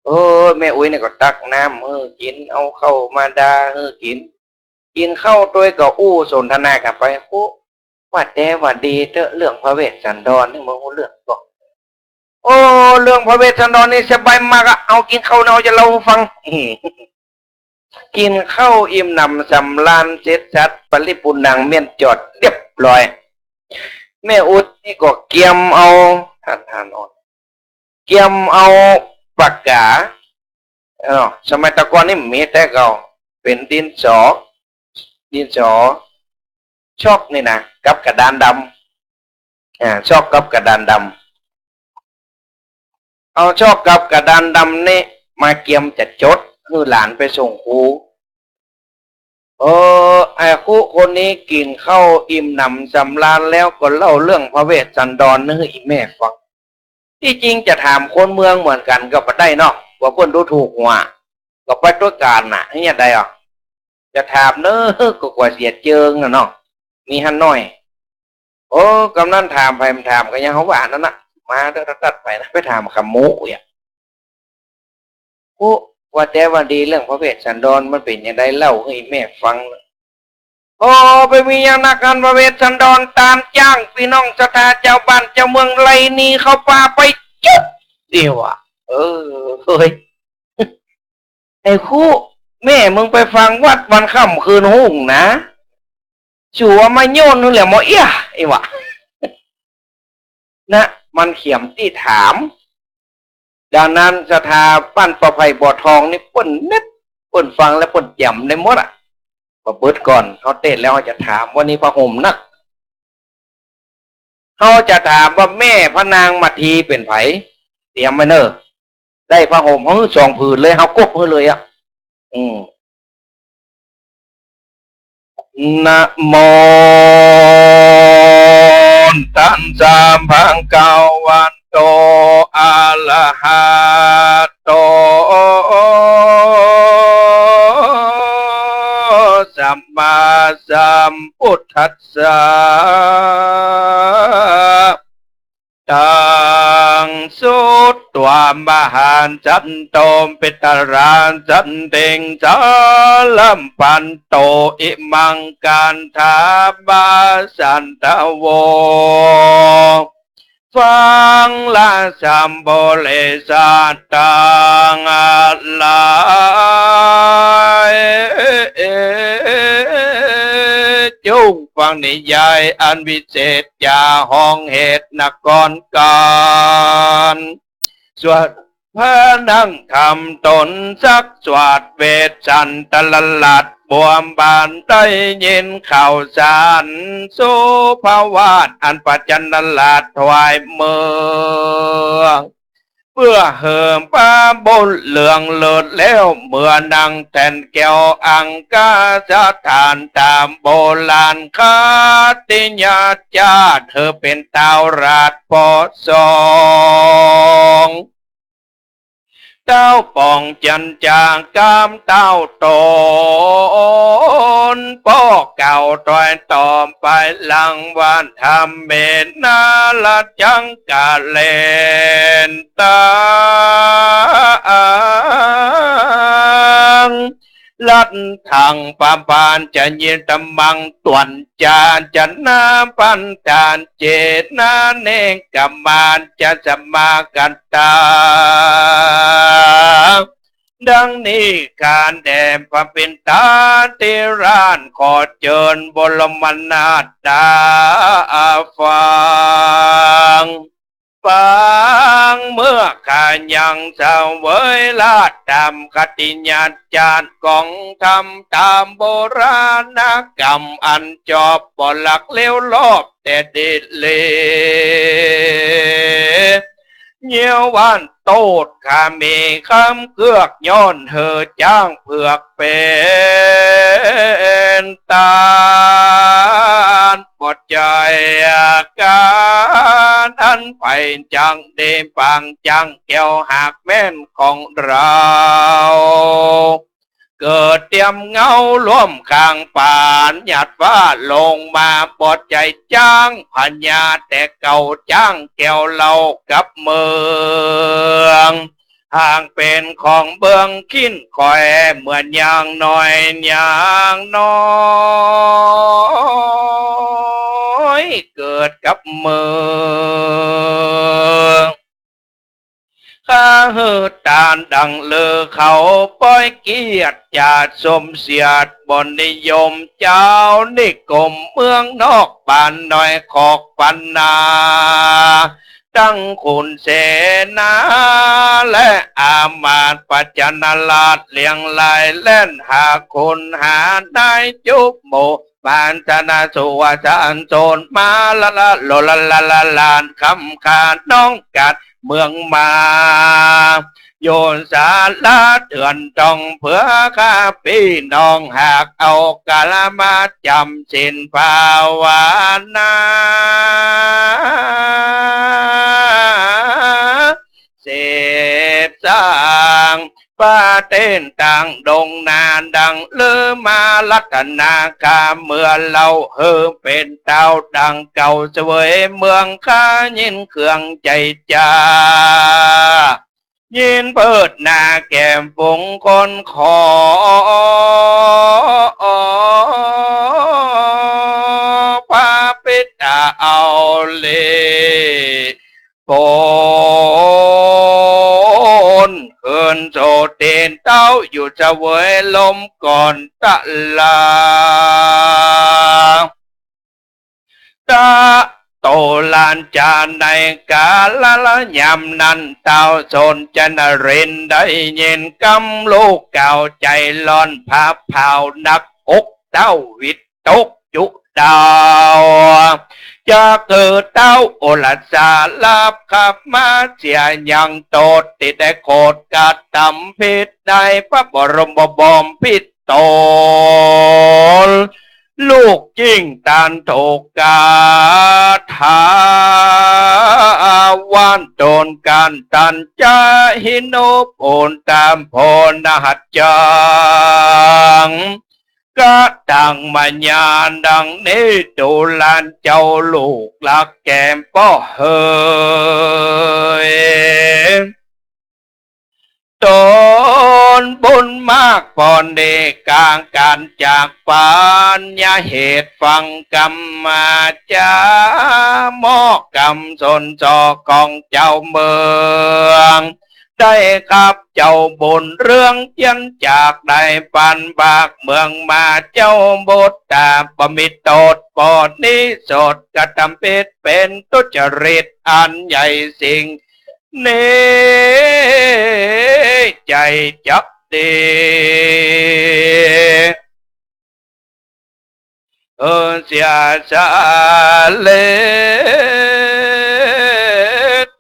เออ แม่อุ๊ยนี่ก็ตักน้ำหื้อกิ๋น เอาข้าวมาดาหื้อกิ๋น กิ๋นข้าวตวยก็อู้สนทนากั๋นไป โอ้ ว่าแต่ว่าดีเต๊อะ เรื่องพระเวสสันดรนี่บ่ฮู้เรื่องก่อ โอ้ เรื่องพระเวสสันดรนี่สบายมากอะ เอากิ๋นข้าวนะ เฮาจะเล่าหื้อฟัง กิ๋นข้าวอิ่มหนำสำราญเสร็จสรรพริตปุณณัง เมี้ยนจอดเรียบร้อย แม่อุ๊ยนี่ก็เกียมเอา ท่าน ท่านอ่อน เกียมเอาปากก๋า เออ สมัยตะก่อนนี่มีแต่เก่า เป๋นดินสอ ดินสอ ช็อกนี่นะ กับกระดานดำ อ่า ช็อกกับกระดานดำ เอาช็อกกับกระดานดำนี่มาเกียมจะจด หื้อหลานไปส่งครู เออ ไอ้คุคนนี้กิ๋นข้าวอิ่มหนำสำราญแล้วก็เล่าเรื่องพระเวสสันดรหื้ออี่แม่ฟัง ตี้จริงจะถามคนเมืองเหมือนกั๋นก็บ่ได้เนาะ ว่าเปิ้นดูถูกหัว ก็ไปตวยกั๋นน่ะ เฮ็ดจะใดอ่ะ จะถามเน้อ ก็กลัวเสียเจิงน่ะเนาะ มีหั้นน้อย โอ้ กำนั้นถามใผบ่ถามก็ยังเฮาว่าหั้นนั้นน่ะ มาเต๊อะ ตั๊ดไปนะ ไปถามขมุอะ โอ้ ว่าแต่ว่าดี เรื่องพระเวสสันดรมันเป๋นจาใด เล่าหื้ออี่แม่ฟัง โอ้ บ่มีหยังนักหั้น พระเวสสันดรต๋ามจ้างปี้น้องศรัทธาจาวบ้านจาวเมืองไล่หนีเข้าป่าไปจึ๊บ นี่หว่า เออ เฮ้ย ไอ้คุ แม่มึงไปฟังวัดวันค่ำคืนฮุ่งนะ สูว่ามาโยนหื้อแหละหมอเอี้ย อี่หว่า นะ มันเขียมตี้ถาม ดังนั้นศรัทธาบ้านป่าไผ่บ่อทองนี่เปิ้นเน็ต เปิ้นฟังแล้วเปิ้นจ๋ำได้หมดอะ บ่เบิดก่อน เฮาเตศน์แล้วเฮาจะถาม วันนี้ผ้าห่มนัก เฮาจะถามว่าแม่พระนางมัททีเป๋นใผ เตรียมไว้เน้อ ได้ผ้าห่มหื้อสองผืนเลย เฮากกหื้อเลยอะ อืม นะโมตัสสะ ภะคะวะโต อะระหะโต สัมมาสัมพุทธัสสะ ตัง สุตวา มหัสสันโต ปิตรา สันติง สารัมพันโต อิมัง คันธามาสันทโว ฟังละสัมปุริสะตังหลาย จุ่งฟังนิยายอันวิเศษ จ๋าฮ้องเหตุนครกั๋น สวดพระนังคำตนสัก สวดเวสสันตรราชบวมบาน ได้ยินข่าวสารสุภวาท อันพระจันทรราชถวายเมือง เปื้อหื้อพระบุญเรืองเลิศแล้ว เมืองนางแท่นแก้วอังคาสถาน ต๋ามโบราณคติยาจาติ หื้อเป๋นต้าวราชปอสอง ต้าวป๋องจันจา กำต้าวต๋น ป้อเก่าต๋อยต่อไปหลัง ว่าธรรมเมนะ ละจังกะเลนตัง รัตถัง ปะปาจะยิตมัง ตวนจาจะนาปันตา เจนะเนกะมาจะสมากัตตา ดังนี้ ก๋านแด่พระปิณฑาธิราช ขอเจิญบรมนาถต๋าฟัง ปางเมื่อข้ายังเสวยราชย์ต๋ามคติญาณจาติของธรรมต๋ามโบราณกรรมอันจอบบ่หลักเลวลอบแต่ดิเล เยียะวันโต้ษข้ามีกำเกือกย้อนหื้อจ๊างเผือกเป๋นตาน บ่ใจ้ก๋านอันไปจักดีปางจ๊างแก้วหากแม่นของเฮา เกิดเตียมเงาร่วมข้างป๋านหยาดฟ้าลงมา บ่ใจ้จ๊างพญาแต่เก่าจ๊างแก้วเฮากับเมือง หากเป๋นของเบิ่งขิ้นคอยเหมือนอย่างน้อยอย่างน้อย เกิดกับเมือง ข้าหื้อตานดังลือเขาป้อยเกียรติจาดสมเสียดบ่นิยม เจ้านิคมเมืองนอกบ้านน้อยคอกปันนา ตึงขุนเสนาและอามาตย์ประจันราชเลียงรายแล่นหาขุนหานายจุบหมู่ ปานธนาสุวสานโสนมาละละโลละละละลานคำขาน้องกัดเมืองมา โยนสาระเถื่อนต้องเผื่อข้าปี้น้องหากเอากาละมาจำศีลภาวนา เสพสร้าง ประเทศต่างดงนาดังลือมารัตนาคาเมื่อเฮาหื้อเป๋นเต้าดังเก่าเสวยเมืองข้ายินเครื่องใจ๋จา ยินเปิดหน้าแก้มฝูงคนขอ พระปิดตาเอาเล ปนคืนโสตินเต้าอยู่เสวยลมก่อนตะลา ตะโตลานจาในกาละละยามนั้นเต้าโสนจนรินทร์ได้ยินกำลูกเก่าใจ๋ร้อนผาเผานักอกเต้าวิตกจุดาว จะคือเต้าโอรสาลาบขับมาเสียยังโตษติดได้โขดกระตำผิดได้พระบรมบอมพิตรตน ลูกยิ่งตันถูกกาทา วันตนกันตันจะหิโนปุนตามโพนหัจจัง กะตังมายาดังนี้ดูหลานเจ้าลูกหลักแก้มป้อเหย ตนบุญมากปอนดีกลางการจากปัญญาเหตุฟังกรรมาจามอกกรรมสนสอกของเจ้าเมือง ได้ครับเจ้าบุญเรื่องเจียนจากได้ปันบากเมืองมาเจ้าบุตรตาบ่มีโตษปอนนี้โสดกระทำผิดเป๋นทุจริตอันใหญ่สิ่ง นี้ใจ๋จักดี เออ เสียสละ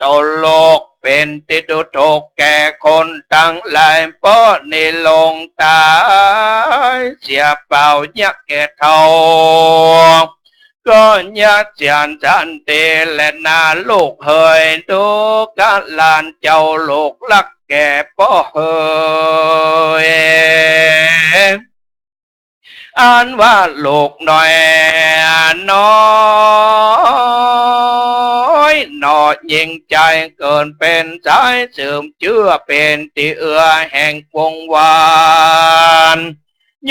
ตนลูกเป๋นตี้ดูถูกแก่คนตังหลาย ป้อนี้ลงต๋ายเสียเปล่าเยียะแก่เฒ่า ก็เยียะเสียสันติแลนาลูกเหย ดูกะหลานเจ้าลูกหลักแก่ป้อเหย อันว่าลูกน้อยน้อยหน่อยิ่งใจ๋เกิ๋นเป๋นสายสืบเจื้อเป๋นตี้เอื้อแห่งวงวาน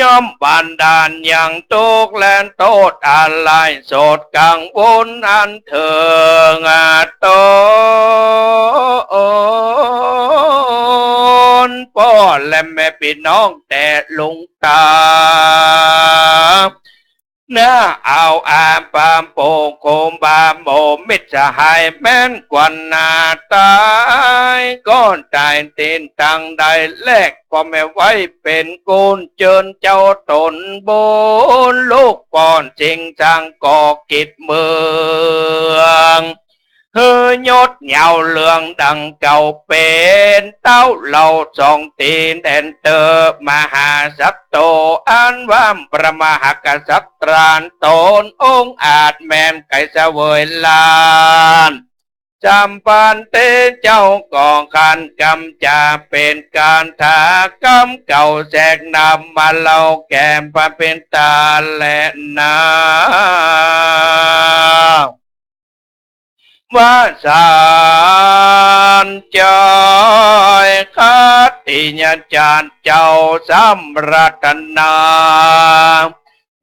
ย่อมบันดาลยังตุ๊กข์และโต้ษอันร้ายโสดกังวลอันเถิงตน ป้อและแม่ปี้น้องแต่ลุงต๋า นาเอาอาปาปูครูบาหมู่มิตรสหายแม้นกว่าหน้าต๋าย ก็ต๋ายตี้ตังได้แลก ก็แม่ไว้เป๋นกุญเจิญเจ้าต๋นบุญ ลูกป้อนสิ่งสร้างก่อกิจเมือง หื้อยศยาวเลื่องดังเก่าเป๋นเต๊า เล่าสองตี๋แดนเต๊อะ มหาศัตรู๋อันว่าพระมหากษัตราต๋นองอาจแม้นไกลเสวยราช สามปันเตเจ้าก็ขันกำจาเป๋นคาถากำเก่าแสกนำมาเล่าแก่พระปิตาแลนา ว่าสันจอย ขัตติยจารย์เจ้าสำราญนา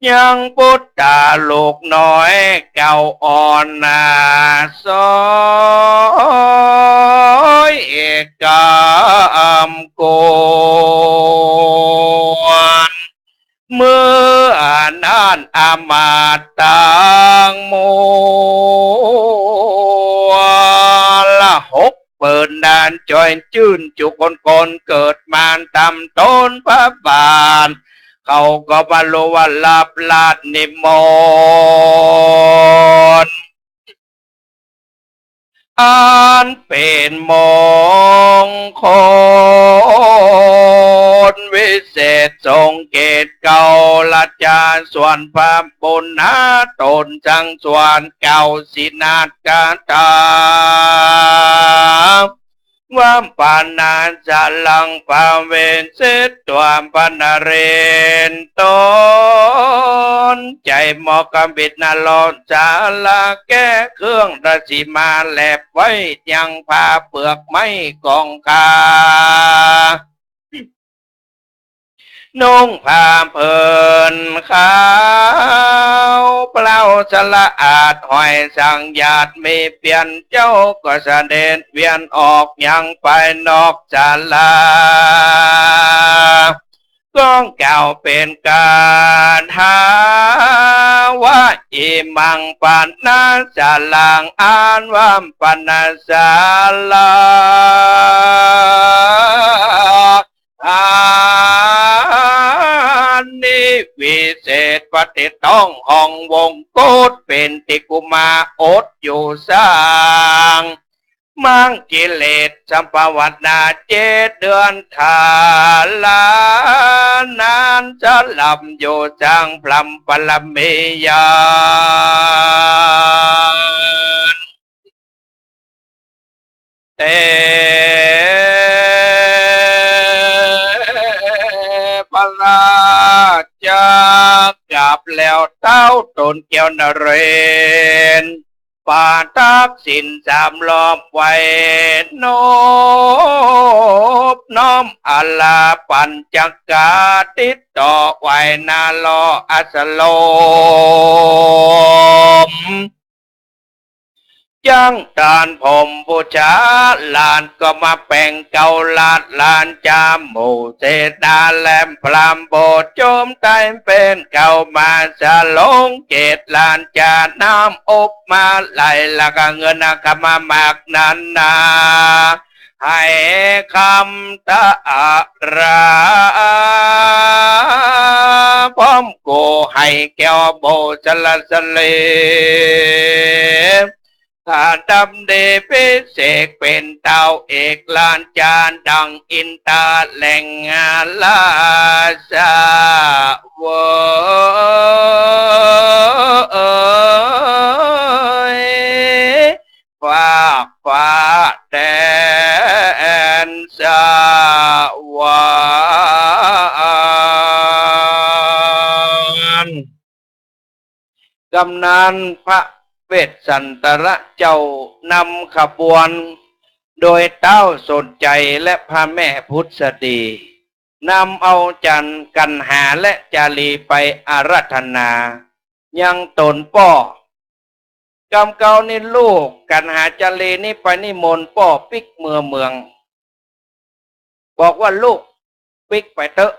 ยังปุตตาลูกน้อยเก่าอ่อนนา สอยกำกวน เมื่อนั้นอามาตย์ตังมวล หกเปิ้นนั้นจอยจื้นจุคนคนเกิดมาต๋ามต๋นพระบาท เขาก็บรรลุว่ารับราชนิมนต์ อันเป๋นมงคลวิเศษ ทรงเกตเกล้าราชาสวดพระบุญนาต๋น จักสวดเกล้าสินาถคาถา ว่าปะนาสะลัง ปะเวสิตวา ปะนเรนต๋น ใจ๋หมอกบิดนรกสาลา แก้เครื่องราชสีมาแลบไว้ ยังผ้าเปลือกไม้ของข้า นุ่งผ้าผืนขาว เปล่าสะอาดห้อยสังหยาด มีเปียรเจ้าก็เสด็จเวียนออกยังภายนอกศาลา ก็กล่าวเป๋นคาถาว่า อิมังปะนาสะลัง อันว่าปะนาสะลัง อันนี้วิเศษประดิษฐ์ต้องห้องวงกต เป๋นตี้กุมารอดอยู่สร้าง มังกิเลสสัมภวนาเจ็ดเดือน ทารานั้นสลับอยู่สร้างพรหมบารมีญาณ เตพระราชากราบแล้วเต๊าต๋นแก้วนเรนทร์ ประทักษิณสามรอบไหว้นบน้อมอาลาปัญจกา ติดต่อไหว้หน้าหล่ออสรม จั้งต้านพรหมบูชา หลานก็มาแป๋งเกล้าราช หลานจ๋าหมู่เสนาแหลมพรามโบสถ์ โจมไต้เป๋นเกล้ามาสะหลงเกต หลานจ๋าน้ำอบมาไหล แล้วก็เงินคำมามากนั้นนา ให้คำตะอารา พร้อมกู้ให้แก้วโบสถ์สละสะเล ถ้าดำเดพิเศษเป๋นเต้าเอกราชาดังอินทาแหล่งราชาเวย ฟากฟ้าแดนสวรรค์ กำนั้นพระเวสสันตระเจ้านำขบวน โดยเต๊าสนชัยและพระแม่ผุสดี นำเอาจันทร์กัณหาและจารีไปอาราธนา ยังต๋นป้อ กำเก่านี้ลูกกัณหาจารีนี้ไปนิมนต์ป้อปิ๊กเมือเมือง บอกว่าลูกปิ๊กไปเต๊อะ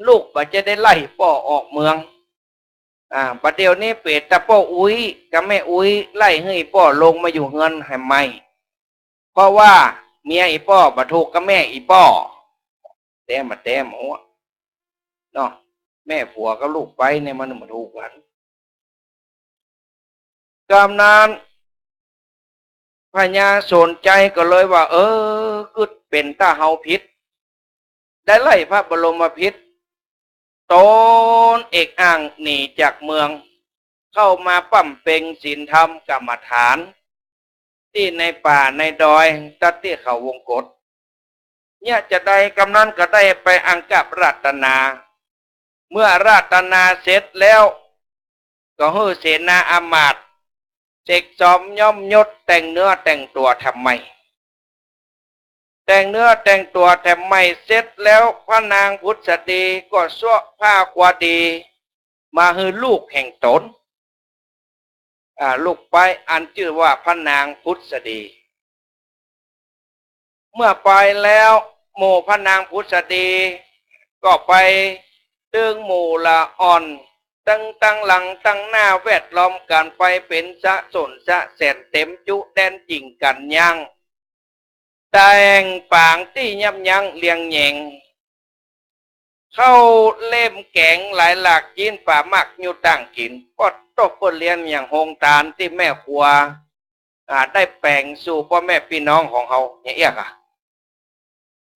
ลูกบ่จะได้ไล่ป้อออกเมือง อ่า บัดเดี่ยวนี้เป๋นตาป้ออุ๊ยกับแม่อุ๊ยไล่หื้ออี่ป้อลงมาอยู่เฮือนแหมใหม่ เพราะว่าเมียอี่ป้อบ่ถูกกับแม่อี่ป้อ แต๊บ่แต๊หัวเนาะ แม่ผัวกับลูกใป๊เนี่ยมันบ่ถูกกั๋น กำนั้นพญาสนชัยก็เลยว่า เออ กึ๊ดเป๋นตาเฮาผิด ได้ไล่พระบรมพิตร ตนเอกอ้างหนีจากเมือง เข้ามาบำเพ็งศีลธรรมกรรมฐาน ตี้ในป่าในดอย ตั๊ดตี้เขาวงกต เนี่ยจะใด กำนั้นก็ได้ไปอังคาราธนา เมื่ออาราธนาเสร็จแล้ว ก็หื้อเสนาอามาตย์เสกสมย้อมยศ แต่งเนื้อแต่งตั๋วแถมใหม่ แต่งเนื้อแต่งตั๋วแถมใหม่เสร็จแล้ว พระนางผุสดีก็เซาะผ้าควาดีมาหื้อลูกแห่งตน อ่า ลูกใป๊อันจื้อว่าพระนางผุสดี เมื่อไปแล้ว หมู่พระนางผุสดีก็ไปตึงหมู่ละอ่อน ตึงตังหลังตังหน้าแวดล้อมกั๋นไปเป๋นสะสนสะแสน เต๋มจุแดนจิ่งกั๋นยัง แต่งป๋างตี้ยับยั้งเลียงแหยง ข้าวเล่มแก๋งหลายหลาก จิ๊นป๋าหมากอยู่ต่างกิ๋น ปอดโต้ เปิ้นเลี้ยงอย่างโฮงตานตี้แม่ครัว อ่า ได้แป๋งสู่ป้อแม่ปี้น้องของเฮา อย่างเอี้ยก่ะ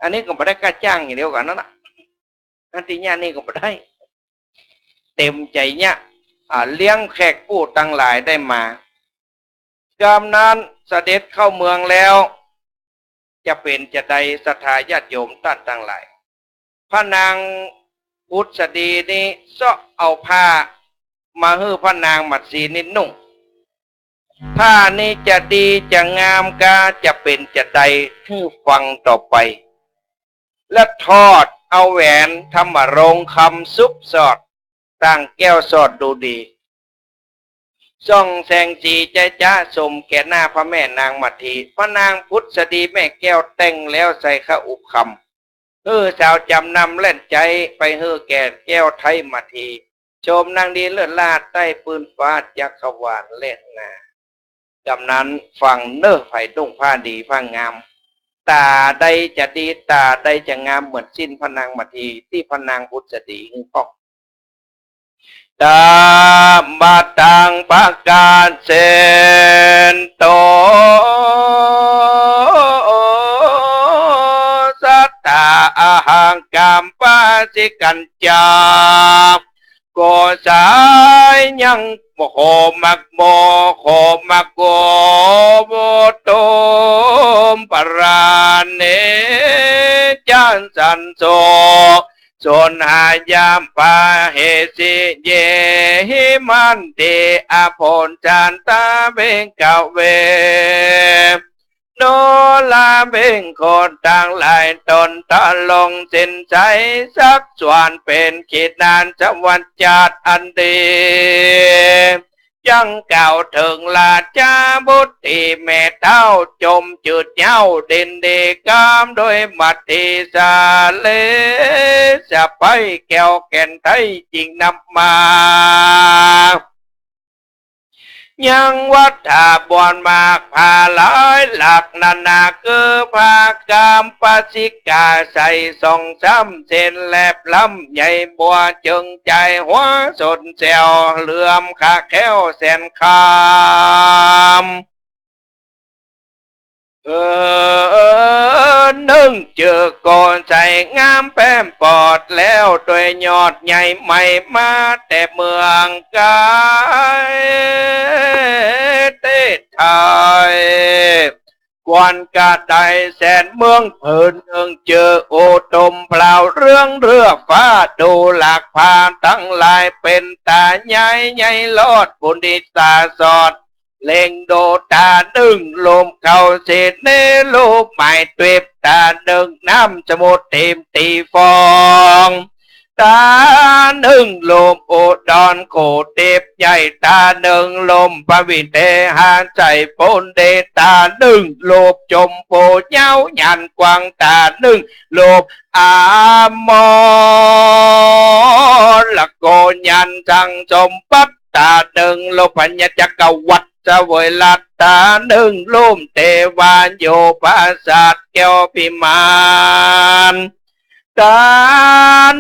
อันนี้ก็บ่ได้ก้าจ้างอย่างเดียวกั๋นนั่นน่ะ อันตี้เยียะนี่ก็บ่ได้ เต๋มใจ๋เยียะ อ่า เลี้ยงแขกผู้ตังหลายได้มา กำนั้นเสด็จเข้าเมืองแล้ว จะเป๋นจะใดศรัทธาญาติโยมต้านตังหลาย พระนางผุสดีนี้เซาะเอาผ้ามาหื้อพระนางมัสีนี้นุ่ง ผ้านี้จะดีจะงามก้า จะเป๋นจะใดหื้อฟังต่อไป และถอดเอาแหวนธรรมรงค์คำสุบสอด ต่างแก้วสอดดูดี ส่องแสงสีใจ๊จ๊ะ สมแก่หน้าพระแม่นางมัที พระนางผุสดีแม่แก้วแต่งแล้วใส่คอุคำ หื้อสาวจ๋ำนำแล่นใจ๊ไปหื้อแก่แก้วไท้มัที ชมนางดีเลิศล้าใต้ปื้นฟ้าจักรวาลแลนา กำนั้นฟังเน่อ ใผนุ่งผ้าดีผ้างาม ต๋าใดจะดี ต๋าใดจะงาม เหมือนสิ้นพระนางมัที ตี้พระนางผุสดีหื้อป้อง ตาบะตังปะกาเสนโต สัตตาอหังกัมปะสิกัญจา ก็สายยังโหมักโม โหมักโก โวตุมปะราเน จันสันโส สนหายามปะเหสิ เยหิมันติ อโผนจันตา เบงกะเว โนราเบงคนตังหลาย ตนตะลงสินใส สักส่วนเป๋นขีดนานสวัสดิ์จัดอันดี ยังกล่าวเถิงราชาบุตรีแม่เฒ่า จมจืดเย้าเด่นดีกามโดยมัตติสาเล สะใภ้แก้วแก่นไท้จิ่งนับมา ยังวัตถาบอนมากผ้าหลายหลากนานา คือผ้ากามปะสิกาใสสองสามเส้น แลบล้ำใหญ่บัวเจิงใจ๋หัวสนแซว เหลื่อมขาแข้วแสนคำ เออ นึ่งเจือก็ใสงามแป้มปอดแล้ว โดยยอดใหญ่ใหม่มาแต่เมืองไกล เตศไทย กวนกระไดแสนเมืองเผิน นึ่งเจืออุดมพลาวเรืองเรือฟ้า ดูหลากผ้าตังหลายเป๋นต๋าใหญ่ ใหญ่ลอดปุณณิสาสอด เล็งดูต๋านึ่งลมเข้าเสน่ห์ ลูกไม้ตวิบต๋านึ่งน้ำสมุทรเตมตีฟอง ต๋านึ่งรูปอุดรโขเทพใหญ่ ต๋านึ่งรูปพระวิเทหาชัยโพนเดช ต๋านึ่งรูปจอมโพธิ์ยาวหยันกว้าง ต๋านึ่งรูปอมรโกศยันต์สังสมบัติ ต๋านึ่งรูปพญาจักรวรรดิเสวยราชย์ ต๋านึ่งรูปเทวาอยู่ปราสาทแก้วพิมาน ต๋า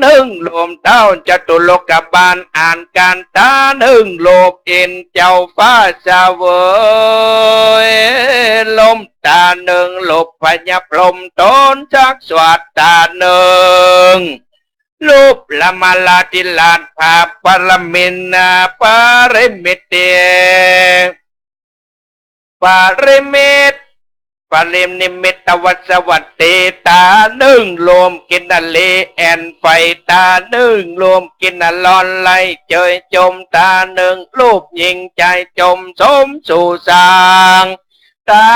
นึ่งรูปท้าวจตุโลกบาลอ่านการ ต๋านึ่งรูปอินทร์เจ้าฟ้าเสวยลม ต๋านึ่งรูปพญาพรหมต้นสักดิ์สวัสดิ์ ต๋านึ่งรูปรามาธิราชพระปรมินทร์ปริมิตติ ปริมิตร ปรินิมิตวัสวัตถี ต๋านึ่งรูปกินนรีแอ่นไฟ ต๋านึ่งรูปกินนรอนไล่เจยจม ต๋านึ่งรูปหญิงจายจมสมสู่สาง ต๋า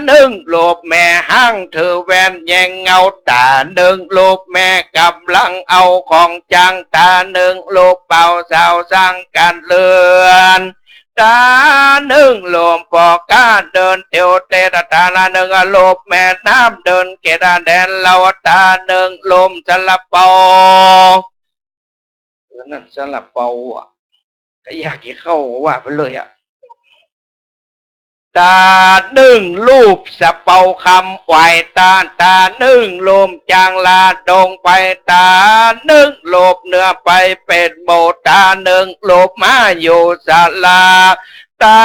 นึ่งรูปแม่ฮ้างถือแว่นแยงเงา ต๋านึ่งรูปแม่ก๋ำลังเอาของจ้าง ต๋านึ่งรูปบ่าวสาวสร้างก๋านเฮือน ต๋านึ่งรูปป้อก๊าเดินเตียวเตะ ต๋านึ่งรูปแม่น้ำเดินเกตแดนเลา ต๋านึ่งรูปซาลาเปา เออ นั่นซาลาเปาอะ ก็อยากกิ๋นข้าวว่าไปเลยอะ ต๋านึ่งรูปซาเปาคำไหว้ต้าน ต๋านึ่งรูปจางลาดงไป ต๋านึ่งรูปเนื้อไปเป็ดโบ ต๋านึ่งรูปมาอยู่ศาลา ต๋า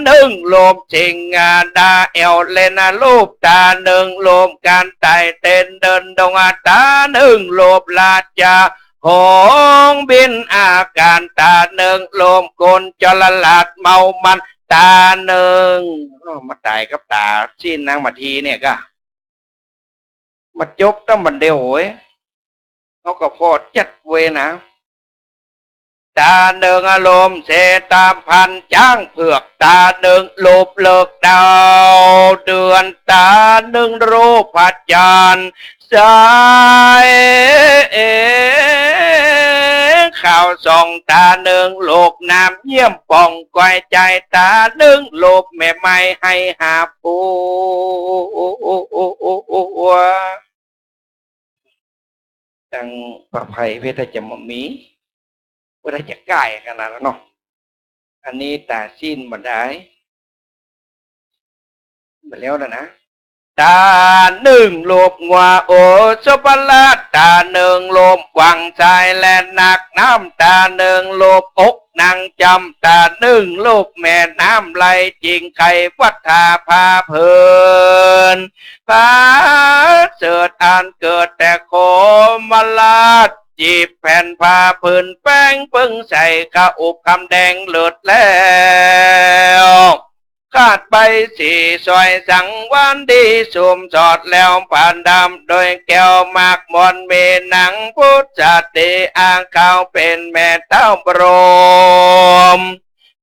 นึ่งรูปสิงหาดาแอ่วเล่นรูป ต๋านึ่งรูปก๋านไต่เต้นเดินดง ต๋านึ่งรูปราชาหงส์บินอากาศ ต๋านึ่งรูปคนจรราชเมามัน ต๋านึ่ง โอ้ มาต๋ายกับต๋าสิ้นนางมาทีเนี่ยก็ มาจบตั้งบัดเดี่ยวโหย เขาก็พอจัดเวยนะ ต๋านึ่งรูปเสตาพันธ์จ๊างเผือก ต๋านึ่งรูปฤกษ์ดาวเดือน ต๋านึ่งรูปพระจันทร์ใส ขาวส่อง ต๋านึ่งรูปน้ำเยี่ยมป่องก้อยใจ๋ ต๋านึ่งรูปแม่ไม้ให้หาบ โอ้ ตังประภัยเพชรจะมามี ว่าได้จะใก้ขนาดนั้นเนาะ อันนี้ต๋าสิ้นบ่ได้ มาแล้วนะนะ ต๋านึ่งรูปงัวโอสถประหลาด ต๋านึ่งรูปวังชายและนักน้ำ ต๋านึ่งรูปอกนางจำ ต๋านึ่งรูปแม่น้ำไหลจิ่งไควัฏฏาภาเพลิน ผาเสริฐอันเกิดแต่โคมราช จีบแผ่นผ้าผืนแป้งเปิ้งใส่ กระอุบคำแดงเลิศแล้ว คาดใบสีสวยสังวานดี สุมสอดแล้วผาดำโดยแก้วหมากมน มีหนังพุทธสตรีอาขาวเป็นแม่เฒ่าบรม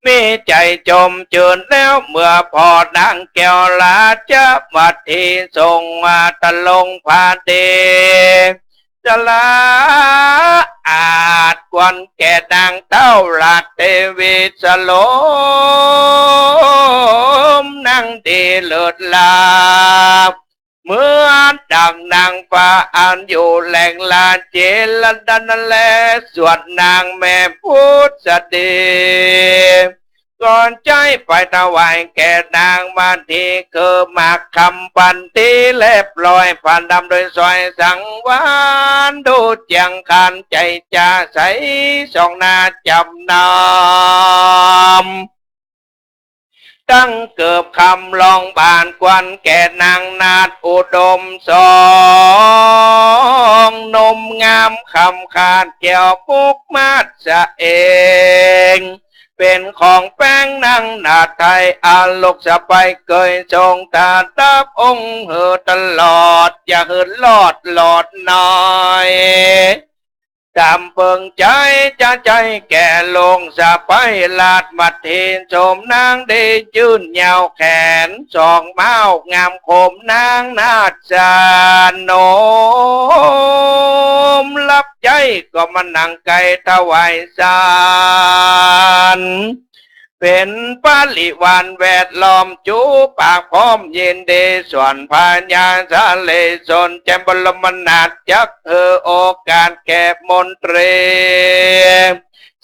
มีใจ๋จมจื้นแล้วเมื่อผ่อหนังแก้วราชวัตถี ทรงมาตะลงผาดี สละอาดควรแก่นางเฒ่าราชเทวีสลม นางดีเลิศล้ำ เหมือนดังนางฟ้าอันอยู่แหล่งราชเจรดานั้นแล ส่วนนางแม่พุทธสตรี ก็ใจ๊ไปถวายแก่นางมาที คือหมากคำปันทีเรียบร้อย ผาดำโดยสวยสังวาน ดูเจียงคานใจ๋จ๋าใส ส่องหน้าจำนำ ตั้งเกิบคำร้องบานควันแก่นางนาฏอุดมสอง นมงามคำขาดแก้วปุกมาศสะเอง เป๋นของแป้งนางนาฏไทย อาลกสะใภ้เกยทรงตาดับองค์หื้อตลอด อย่าหื้อลอดหลอดน้อย ดำเปิงใจ๋ จะใจ๋แก่ลงสะใภ้ ราชมัดเถรสมนาง ได้ยืนยาวแขนสองเม้างามคม นางนาฏสนม ฮับใจ๊ก็มานั่งใก้ถวายสาร เป๋นบริวารแวดล้อม จู๋ปากพร้อมยินดี ส่วนพญาสะเลสน แจ่มบรมนาถจักหื้อโอกาสแก่มนตรี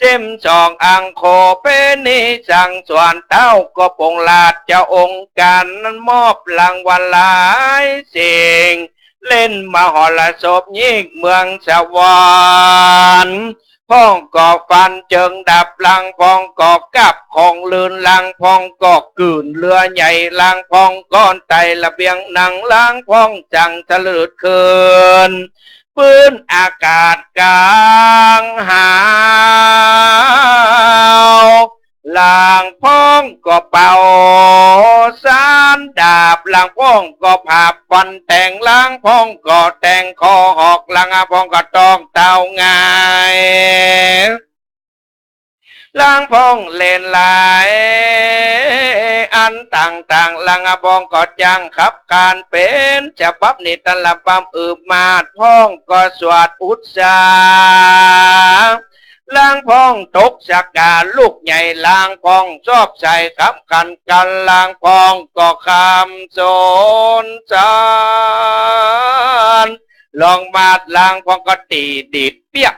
สิบสองอังโคเปนิสัง ส่วนเต้าก็ปงราชองค์การ นั้นมอบรางวัลหลายสิ่ง เล่นมหรสพยิ่งเมืองสวรรค์ พ่องก็ฟันเจิงดับ ลางพ่องก็กับของลื่น ลางพ่องก็กื่นเรือใหญ่ ลางพ่องก็ไต่ระเบียงหนัง ลางพ่องจั่งสะเลิดขึ้น ปื๊นอากาศกลางหาว ลางพ่องก็เป่าสานดาบ ลางพ่องก็ผาบฟันแตง ลางพ่องก็แตงคอหอก ลางพ่องก็ต้องเต้าหงาย ลางพ่องเล่นหลายอันต่างๆ ลางพ่องก็จ้างขับขานเป๋นฉบับนิทานอัลบั้ม อืบมาดพ่องก็สวดอุตสา ลางพ่องตกสะกาลูกใหญ่ ลางพ่องชอบใส่คำขันกัน ลางพ่องก็คำสนสาร ลองมาด ลางพ่องก็ตีดีดเปียก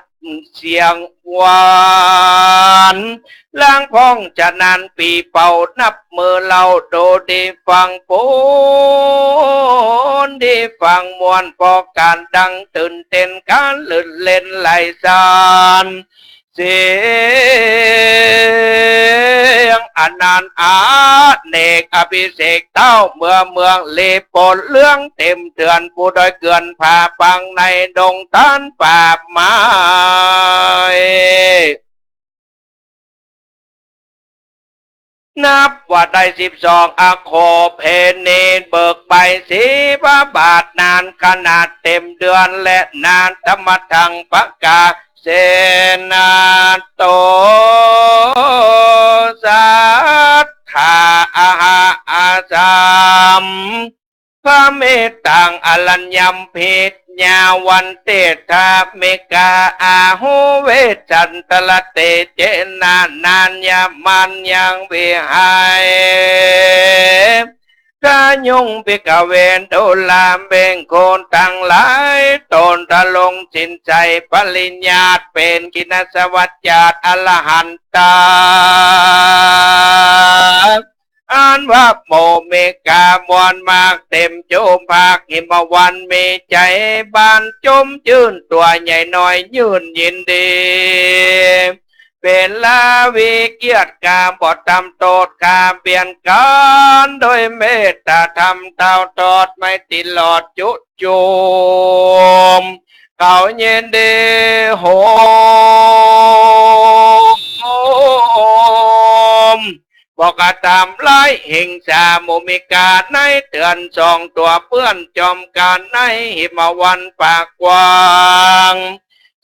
เสียงหวาน ลางพ่องจะนานปีเป่านับ เมื่อเล่าโดดีฟังปูนดีฟังม่วน ปอก๋านดังตื่นเต้น ก๋านลื่นเล่นไหลสาน เสียงอนันต์อเนกอภิเษก เต้าเมือเมืองลีปนเหลืองเต็มเถื่อน ผู้ด้อยเกื่อนผ่าปังในดงตันป่าไม้ นับว่าได้สิบสองอโคเปนิเบิกใบสีพระบาท นานขนาดเต็มเดือน และนานธรรมทังประกาเสนาโต สัทธาอาหาอาสัม พระเมตตังอรัญญัมภิญญาวันเตถาเมกา อาหูเวสสันตรเตเจนะ นานยามันยังวิหาย ทายุงภิกขเว ดูราเวงโคตังหลาย ตนทรงสิ้นใจปริญญาต เป๋นขีณาสวัตถ์จาติอรหันตา อันว่าโมเมกามวลมากเต็มจุมภาค หิมวันมีใจ๋บานจุ้มจื้น ตั๋วใหญ่น้อยยื่นยินดี เป๋นลาวิเกียรติกาบ่ตำโต้ษ ข้าเบียดก๋านโดยเมตตาธรรม เต้าตอดไม้ตลอดจุจุม เขายินดีโหม บ่กระทำร้ายหิงสา มุมิกาในเถื่อนสองตั๋ว เปื้อนจอมกาในหิมวันปากกว้าง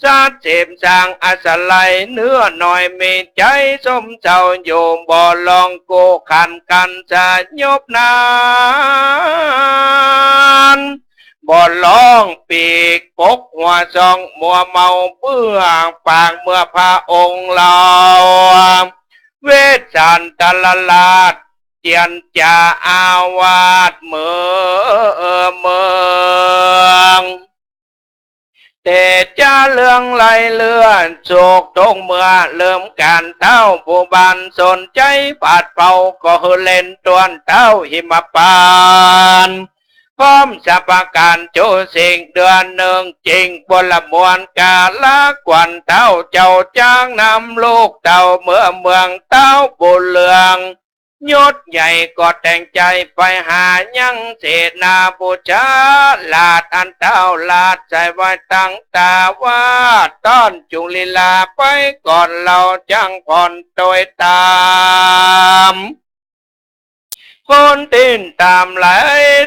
สัตว์เสพสร้างอาศัย เนื้อน้อยมีใจ๋สมเศร้าอยู่ บ่ลองกู้ขันกันสยบนาน บ่ลองปีกปกหัวส่อง มัวเมาเปื้องปากเมื่อพระองค์เล่า เวสสันตรราชเจียนจาอาวาสเมืองเมือง เตจาเรืองไล่เลือดโศกตกเมื่อเริ่มก๋าน เต้าผู้บานสนใจ๋ปาดเป่า ก็หื้อเล่นต้วนเต้าหิมปาน พร้อมสรรพก๋านจุสิ่ง เดือนนึ่งจิ่งบนละมวลกาละกวัน เต้าเจ้าจ้างนำลูกเต้าเมือเมือง เต้าบุญเรือง ยศใหญ่ก็แต่งใจ๋ไปหายังเสนาผู้ชาราช อันเต้าราชใส่ไว้ตั้งต๋าว่า ต้อนจุงลีลาไปก่อน เฮาจักผ่อนโตยต๋าม เ คนตี้ต๋ามไหล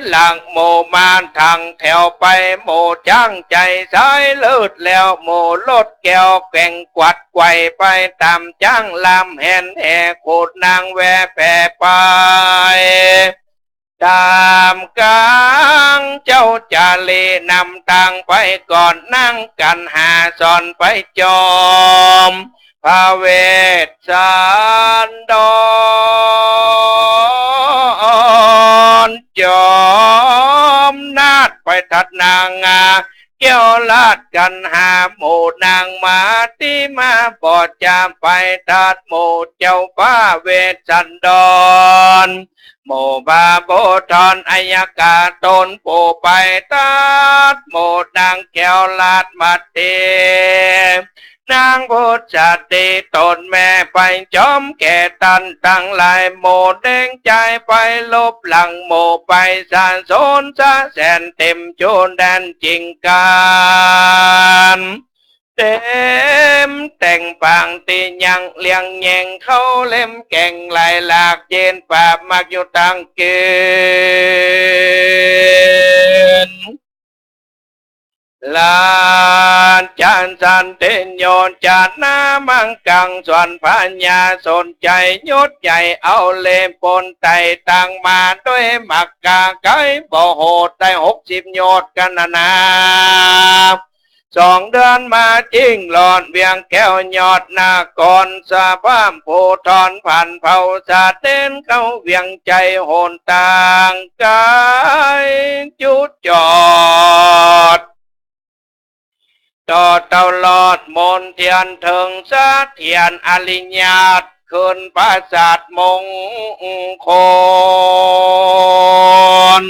หลังหมู่มาตังแถวไป หมู่จ๊างใจ๋สายเลือดแล้ว หมู่รถแก้วแกว่งกวัดไกว่ไป ต๋ามจ๊างลำแหนแห่ขูดนางแว่แผ่ไป ต๋ามก๋างเจ้าจารีนำตางไปก่อน นางกัณหาสอนไปจอม พระเวสสันดร จอมนาถไปตัดนาง แก้วราชกัณหา หมู่นางมาตี้มาบ่จะไปตัดหมู่เจ้าพระเวสสันดร หมู่พระโพธรอัยยกาต๋นผู้ไปตัด หมู่นางแก้วราชมาเต นางพุทธสตรีต๋นแม่ไปจอมแก่ตันตังหลาย หมู่เต็งใจ๋ไปลบหลัง หมู่ไปสะสนสะแสนเต็มจูแดนจิงก๋าน เต็มแต่งปางตี้ยังเลี้ยงแยงเข้าเล็มแก่งไหลหลากเย็นปราบมักอยู่ตังเกณฑ์ ราชสันเตโยจนะมังกัง ส่วนพญาสนใจ๋ยศใหญ่เอาเลปนไต่ตางมาด้วยมักกาไกลบ่โหดได้หกสิบโยชน์กั๋นนานา สองเดือนมาจิ่งหลอดเวียงแก้วยอดนคร สภาพภูธรผันเผาสะเต็นเข้าเวียงใจ๋หนตางไกลจุดจอด ต่อเต้ารอดมนเทียนเถิงเสถียรอริยาชขึ้นปราสาทมงคล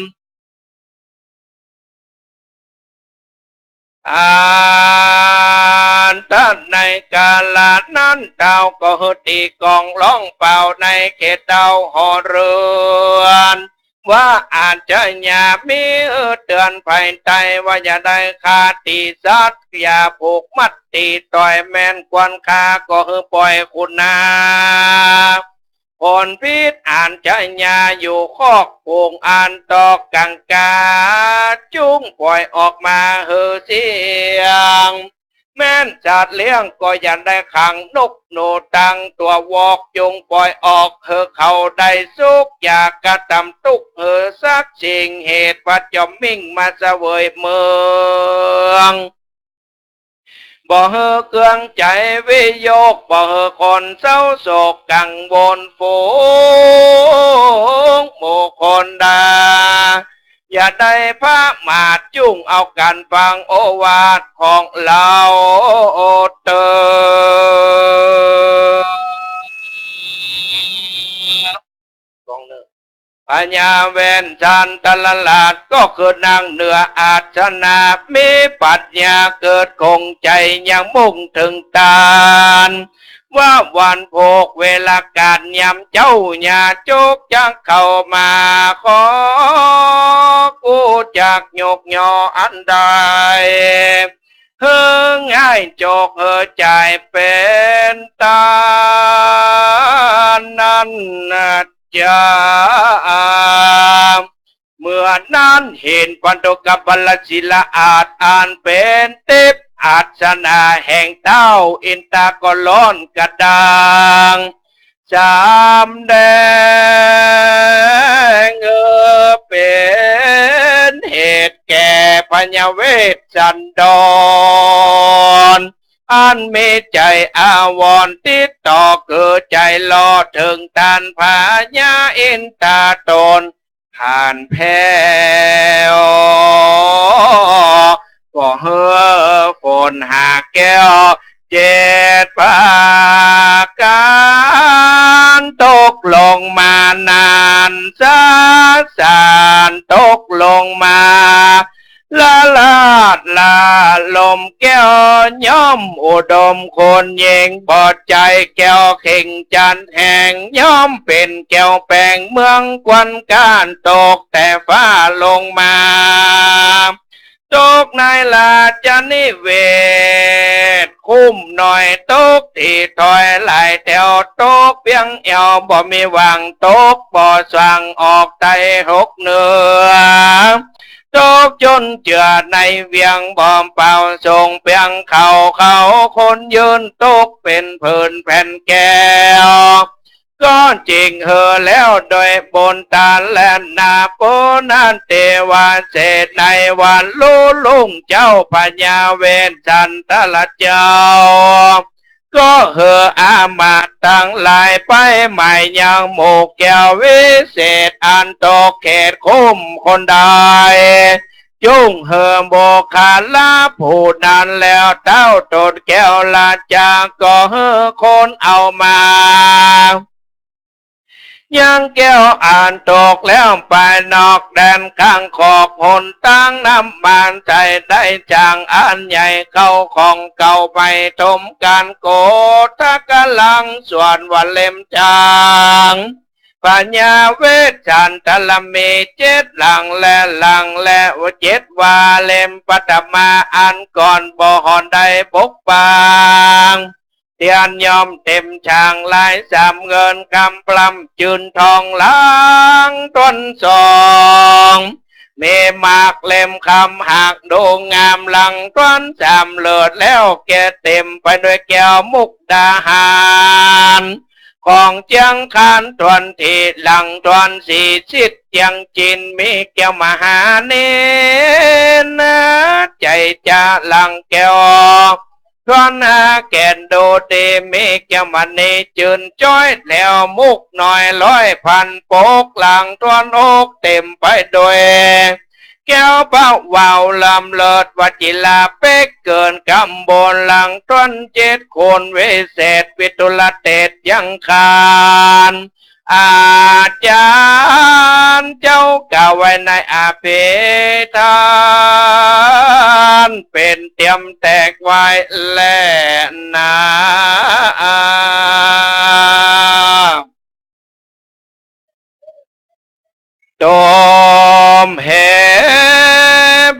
อันตัดในกาละนั้นเต้าก็หื้อตีกลองร้องเป่าในเขตเต้าหอเรือน ว่าอาชญามีหื้อเตื๋อนภายใต้ว่าอย่าได้ฆ่าตี๋สัตว์ อย่าผูกมัดตี๋ต่อย แม่นควรฆ่าก็หื้อป่อยคุณนา ผลผิดอาชญาอยู่คอกฝูงอันตอกกังกา จุ่งป่อยออกมาหื้อเสี้ยง แม่นสัตว์เลี้ยงก็อย่าได้ขังนกหนูตังตั๋ววอก จุ่งป่อยออกหื้อเขาได้สุข อย่ากระตำตุ๊กข์หื้อสักสิ่ง เหตุว่าจอมมิ่งมาเสวยเมือง บ่หื้อเคืองใจ๋วิโยค บ่หื้อคนเศร้าโศกกังวล ฝูงหมู่คนดา อย่าได้ประมาท จุ่งเอากั๋นฟังโอวาทของเฮาเตอ พญาเวสสันดรราชก็คือนั่งเหนืออาสนะมีปัญญาเกิดคงใจ๋ยังมุ่งเถิงตาน ว่าวันโภคเวลากาลยามเจ๊าญาจกจักเข้ามา ขอกู้จักยกยออันใด เฮงให้จกเฮอจ่ายเป๋นตานนั้นนะจ๊ะ เมื่อนั้นเห็นปันธุกะบรรศิลาอาสน์อันเป๋นเต๊บอาสนะแห่งเต้าอินทาก็ร้อนกระด้าง สำแดง เออ เป๋นเหตุแก่พญาเวสสันดร อันมีใจ๋อาวรณ์ติดต่อเกิดใจ๋รอเถิงต้านพญาอินทาต๋น ผ่านแผ้ว ก็เฮอฝนหาแก้วเจ็ดประก๋านตกลงมานั้น สาสารตกลงมา ละลาดละลมแก้วย่อมอุดมคนเย็ง บ่ใจ้แก้วเข่งจันทร์แห่ง ย่อมเป๋นแก้วแป๋งเมืองควันก้านตกแต่ฟ้าลงมา ต ตกในราชนิเวศน์ คุ้มหน่อยตกตี้ถ้อยหลายแถว ตกเปียงแอ่วบ่มีหว่าง ตกบ่สว่างออกใต้หกเหนือ ตกจ๋นเจื้อในเวียงบ่เป่า ส่งเปียงเขา เขาคนยืน ตกเป๋นผืนแผ่นแก้ว ก็จิ่งหื้อแล้วโดยบุญตาและนา ปูนั้นเตวาเสดในวันลุลุ่งเจ้าพญาเวสสันตรเจ้า ก็หื้ออามาตย์ตังหลายไปหมายยังหมู่แก้ววิเศษ อันตกเขตคุ้มคนใด จุ่งหื้อบุคคละผู้นั้นแล้ว เต้าตนแก้วราชาก็หื้อคนเอามา ยังแก้วอันตกแล้วไปนอกแดนข้างขอบหนตางน้ำมันใส ได้จ๊างอันใหญ่เข้าของเก่าไปถมก๋าน โกฏกำลังส่วนว่าเล่มจ๊าง พญาเวสสันตรมีเจ็ดหลังและหลังและเจ็ดวา เล่มปัทมาอันก่อนบ่หอนได้ปกปัง เตียนย่อมเต็มจ๊างลายสามเงินกำปล้ำจืนทองหลังต้นสอง มีหมากเล่มคำหากดูงามหลังต้นสามเลิศแล้วแก่เต็มไปด้วยแก้วมุกดาหาร ของเจียงคานทวนทีหลังทวนสีสิทธิ์เจียงจิน มีแก้วมหาเนนนะ ใจ๋จะหลังแก้วทวนหาแก่นดูดี มีแก้วมณีจืนจ้อยแถวมุกน้อยร้อยพันปก หลังทวนอกเต็มไปด้วย แก้วพระวาวล้ำเลิศวจิราเป๊กเกินกำบล หลังทวนเจ็ดคนวิเศษวิทุลเตศยังคาน อาจารย์เจ้ากล่าวไว้ในอภิธาน เป๋นเตรียมแตกไว้แลนา โตมเห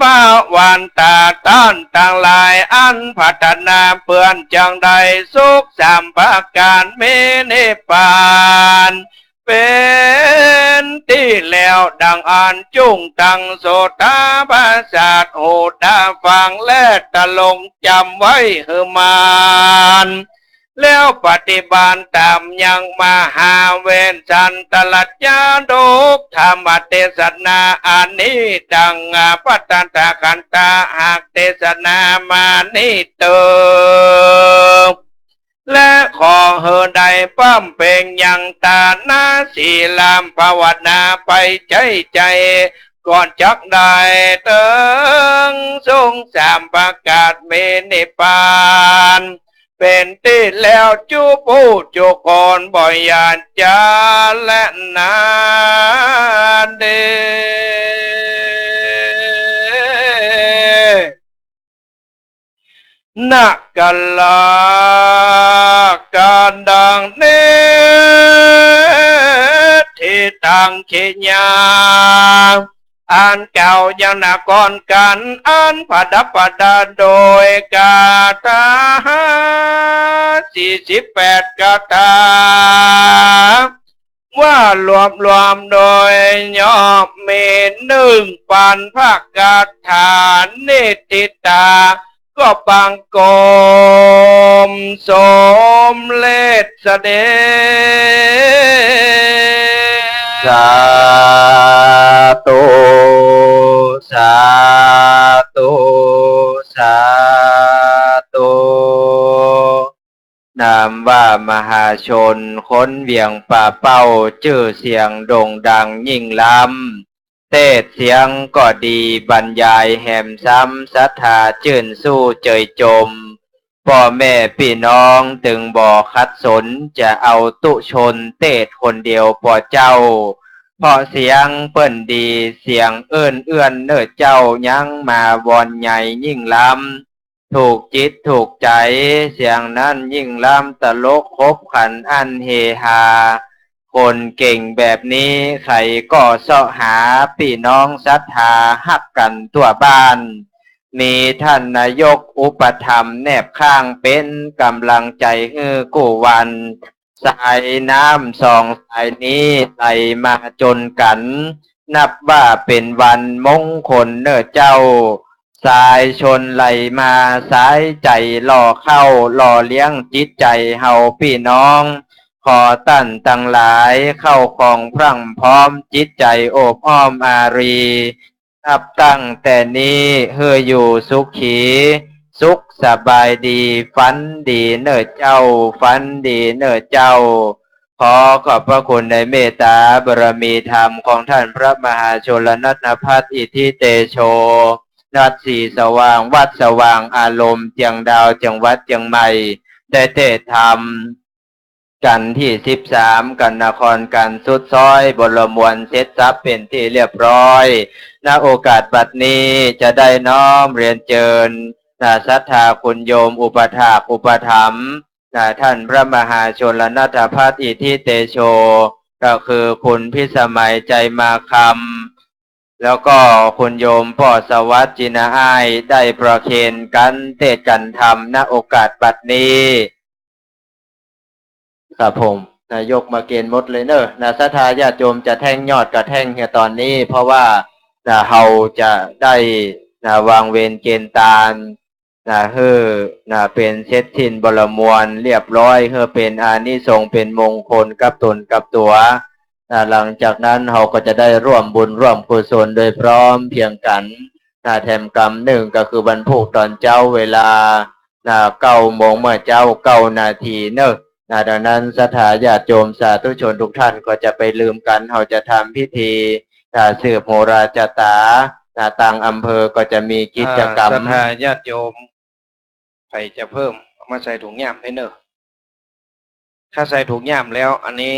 พระวันตาต้านตังหลาย อันปรารถนาเปื้อนจักได้สุขสามประก๋าน มีนิพพานเป๋นตี้แล้ว ดังอั้นจุ่งตั้งโสตาประสาท หูต๋าฟังและตะลงจ๋ำไว้หื้อมั่น แล้วปฏิบัติต๋ามยังมหาเวสสันตรจาดกธรรมเตสนาอันนี้ ดังพระตถาคันตะหากเตสนามานี้เตอ และขอหื้อได้บำเพ็งยังตานะ ศีลภาวนาไปใจ๋ใจ๋ ก็จักได้เถิงสุขสามประก๋าน มีนิพพาน เป๋นตี้แล้วจุผู้จุคนบ่อย่าจ๊าแลนาเด นะกะละ ก๋านดังนี้ ทิตัง ขีญา อันกล่าวยังนครขันธ์ อันประดับประดาโดยคาถาสี่สิบแปดคาถา ว่ารวบรวมโดยย่อมีหนึ่งปันพระคาถานิทิตา ก็บังคมสมเร็จเสด็จ สาธุ สาธุ สาธุ นามว่ามหาชนคนเวียงป่าเป้า จื้อเสียงโด่งดังยิ่งล้ำ เตสน์เสียงก็ดี บรรยายแหมซ้ำ ศรัทธาจื้นสู้เจยจม ป้อแม่ปี้น้องตึงบ่ขัดสน จะเอาตุ๊ชนเตสน์คนเดียวป้อเจ้า เพราะเสียงเปิ้นดี เสียงเอิ้นเอื้อนเน้อเจ้า ยังมาวอนใหญ่ยิ่งล้ำ ถูกจิตถูกใจ๋ เสียงนั้นยิ่งล้ำ ตลกขบขันอันเฮฮา คนเก่งแบบนี้ใครก็เซาะหา ปี้น้องศรัทธาฮักกั๋นทั่วบ้าน มีต้านนายกอุปถัมภ์แนบข้างเป๋นก๋ำลังใจ๋หื้อกู้วัน สายน้ำสองสายนี้ไหลมาจนกั๋น นับว่าเป๋นวันมงคลเน่อเจ้า สายชนไหลมา สายใจ๋หล่อเข้า หล่อเลี้ยงจิตใจ๋เฮาปี้น้อง ขอต้านตังหลายเข้าของพรั่งพร้อม จิตใจ๋โอบอ้อมอารี นับตั้งแต่นี้หื้ออยู่สุขี สุขสบายดี ฝันดีเน่อเจ้า ฝันดีเน่อเจ้า ขอขอบพระคุณในเมตตาบารมีธรรมของต้านพระมหาชลณัฏฐพัฒน์อิทธิเตโช วัดสีสว่าง วัดสว่างอารมณ์ เจียงดาว จังหวัดเจียงใหม่ ได้เตศน์ธรรม กั๋นตี้สิบสาม กั๋นนครกั๋นสุดซ้อยบรมวลเสร็จสรรพเป๋นตี้เรียบร้อย ณ โอกาสบัดนี้จะได้น้อมเรียนเจิญ นะ ศรัทธาคุณโยมอุปถากอุปถัมภ์ นะ ต้านพระมหาชลณัฏฐพัฒน์อิทธิเตโช ก็คือคุณพิสมัย ใจมาคำ แล้วก็คุณโยมป้อสวัสดิ์ จินาอ้าย ได้ประเคนกั๋นเตศน์กั๋นธรรม ณ โอกาสบัดนี้ ครับผม นะ ยกมาเกณฑ์หมดเลยเนอะ นะ ศรัทธาญาติโยมจะแท่งยอดกระแท่งเฮียตอนนี้ เพราะว่า นะ เฮาจะได้ นะ วางเวรเกณฑ์ตาน นะ หื้อ นะ เป๋นเสร็จสิ้นบรมวลเรียบร้อย หื้อเป๋นอานิสงส์เป๋นมงคลกับตนกับตั๋ว นะ หลังจากนั้นเฮาก็จะได้ร่วมบุญร่วมกุศลโดยพร้อมเพรียงกั๋น นะ แถมกำนึ่งก็คือวันพูกตอนเจ๊าเวลา นะ เก้าโมงเมื่อเจ๊า เก้านาทีเนอะ นะ ดังนั้นศรัทธาญาติโยมสาธุชนทุกท่านก็จะไปลืมกั๋น เฮาจะทำพิธี นะ สืบโหราชะต๋า นะ ตางอำเภอก็จะมีกิจกรรม อ่า ศรัทธาญาติโยม ใผจะเพิ่ม เอามาใส่ถุงย่ามได้เนอะ ถ้าใส่ถุงย่ามแล้ว อันนี้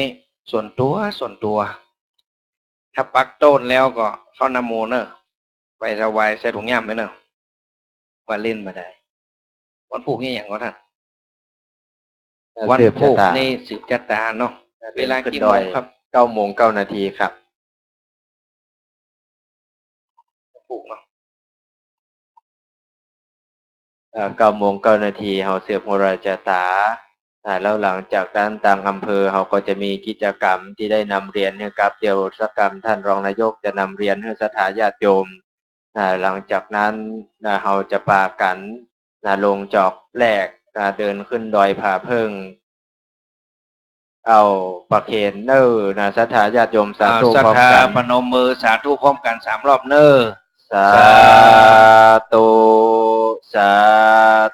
ส่วนตั๋ว ส่วนตั๋ว ถ้าปักโต๊นแล้วก็เข้านะโมเนอะ ไปถวายใส่ถุงย่ามได้เนอะ ว่าเล่นบ่ได้ วันพูกนี่หยังก่อต้าน วันพูกนี่สืบชะต๋าเนาะ เวลากี่โมงครับ เก้าโมงเก้านาทีครับ พูกเนาะ เอ่อ เก้าโมงเก้านาที เฮาสืบโหราชะต๋า อ่า แล้วหลังจากนั้นตางอำเภอเฮาก็จะมีกิจกรรมตี้ได้นำเรียนหื้อกับเดี่ยวสักกำ ต้านรองนายกจะนำเรียนหื้อศรัทธาญาติโยม อ่า หลังจากนั้น นะ เฮาจะปากั๋น นะ ลงจอกแรก นะ เดินขึ้นดอยผาเผิ่ง เอาประเคนเน่อ นะ ศรัทธาญาติโยมสาธุ อ่า พร้อมกั๋น ศรัทธาพนมมือสาธุพร้อมกั๋นสามรอบเน่อ สาธุ สา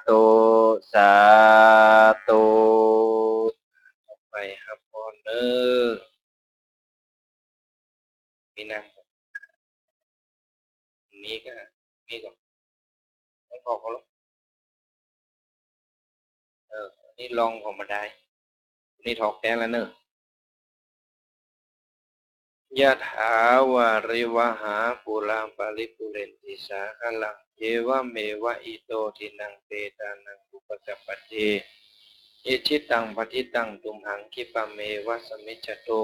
ธุ สาธุ ไปครับพรเน่อ มีน้ำ มีก็ มีก็ ไม่พอก็ลง เออ อันนี้ลองก็มาได้ อันนี้ถอกแต๊แล้วเน่อ ยะถาวาริวหาปูราปริปูเรนติสาคารัง เอวะเมวะอิโตทินังเปตานังอุปกัปปติ อิจฉิตังปัตถิตังตุมหัง คิปะเมวะสมมิจจตุ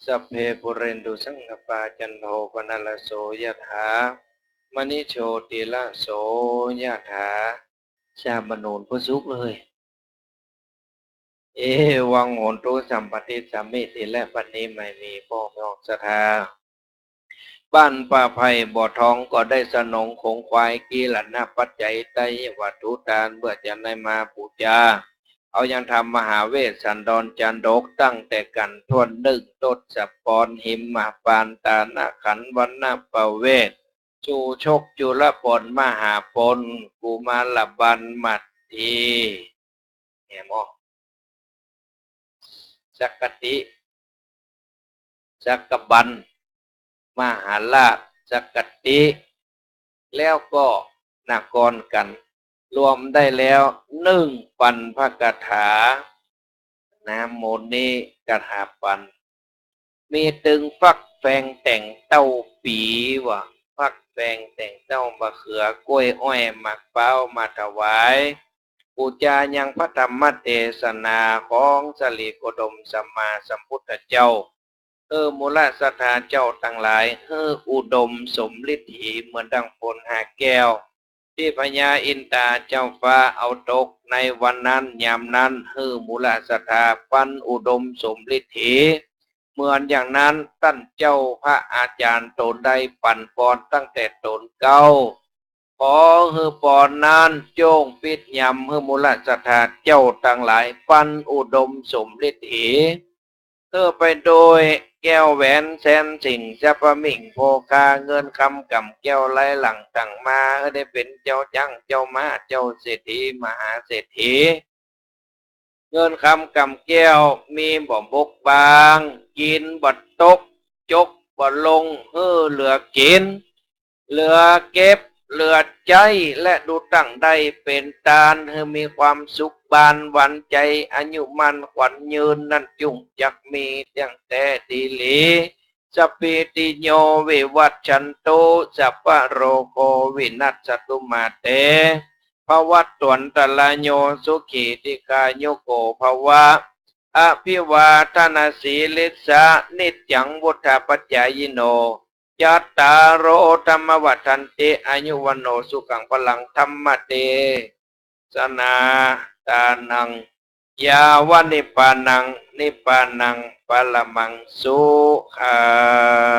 สัพเพปูเรนตุสังกปปา จันโทปนรสโส ยะถา มะณิโชติระโส ยะถา ชาบะโนนก็สุกเลย เอวังโหนตุสัมปะติสสามิ ตี้แลบัดนี้ไม่มีป้อมยองศรัทธา บ้านป่าไผ่บ่อทองก็ได้สนองของขวัญ กิรณะปัจจัย ไตรยวัตถุตาน เพื่อจะได้มาปู๋จา เอายังธรรมมหาเวสสันดรจารก ตั้งแต่กั๋นถ้วนนึ่ง ทศพร หิมปาน ตานะขันธ์ วรรณประเวศ ชูชก จุลปร มหาปน กุมารบัล มัตถี แหม สักกติ สักกบัล มหาราช สักกติ แล้วก็นครกั๋น รวมได้แล้วนึ่งปันพระคาถา นะ โมนี้คาถาปัน มีตึงฟักแฟงแต่งเต้าปี๋ ว่าฟักแฟงแต่งเต้า มะเขือ กล้วย อ้อย หมากพร้าว มาถวาย ปู๋จายังพระธรรมเตสนา ของสิริโคดมสัมมาสัมพุทธเจ้า เออ มูลศรัทธาเจ้าตังหลาย หื้ออุดมสมฤทธีเหมือนดังฝนหาแก้ว ตี้พญาอินทาเจ้าฟ้าเอาตกในวันนั้นยามนั้น หื้อมูลศรัทธาปันอุดมสมฤทธิ์เห เหมือนอย่างนั้นต้านเจ้าพระอาจารย์ต๋นได้ปันปอนตั้งแต่ต๋นเก๊า ขอหื้อปอนนั้นจ้งปิ๊ดยำหื้อมูลศรัทธาเจ้าตังหลายปันอุดมสมฤทธิ์เห หื้อไปโดยแก้วแหวนแสนสิ่ง สรรพสิ่งโภคา เงินคำก๋ำแก้วไหลหลั่งตังมา หื้อได้เป๋นเจ้าจ๊าง เจ้าม้า เจ้าเศรษฐี มหาเศรษฐี เงินคำก๋ำแก้วมีบ่บกบาง กิ๋นบ่ตก จกบ่ลง หื้อเหลือกิ๋น เหลือเก็บ เหลือใจ๊ และดูตั้งได้เป๋นตาน หื้อมีความสุขบานหวานใจ๋ อายุมั่นขวัญยืนนั้นจุ่งจักมีเตี้ยงแต๊ดีหลี สัพพีติโยวิวัชชันตุ สัพพะโรโควินัสสตุมาเต ภวัตวันตะราโย สุขีทีฆายุโกภวะ อภิวาทะนะสีลิสสะ นิจจังวุฑฒาปัจจายิโน จัตตาโรธัมมาวัฑฒันติ อายุวัณโณสุขังพลัง ธัมมะเตสนา ตานัง ยาวะนิพพานัง นิพพานังปะระมังสุขัง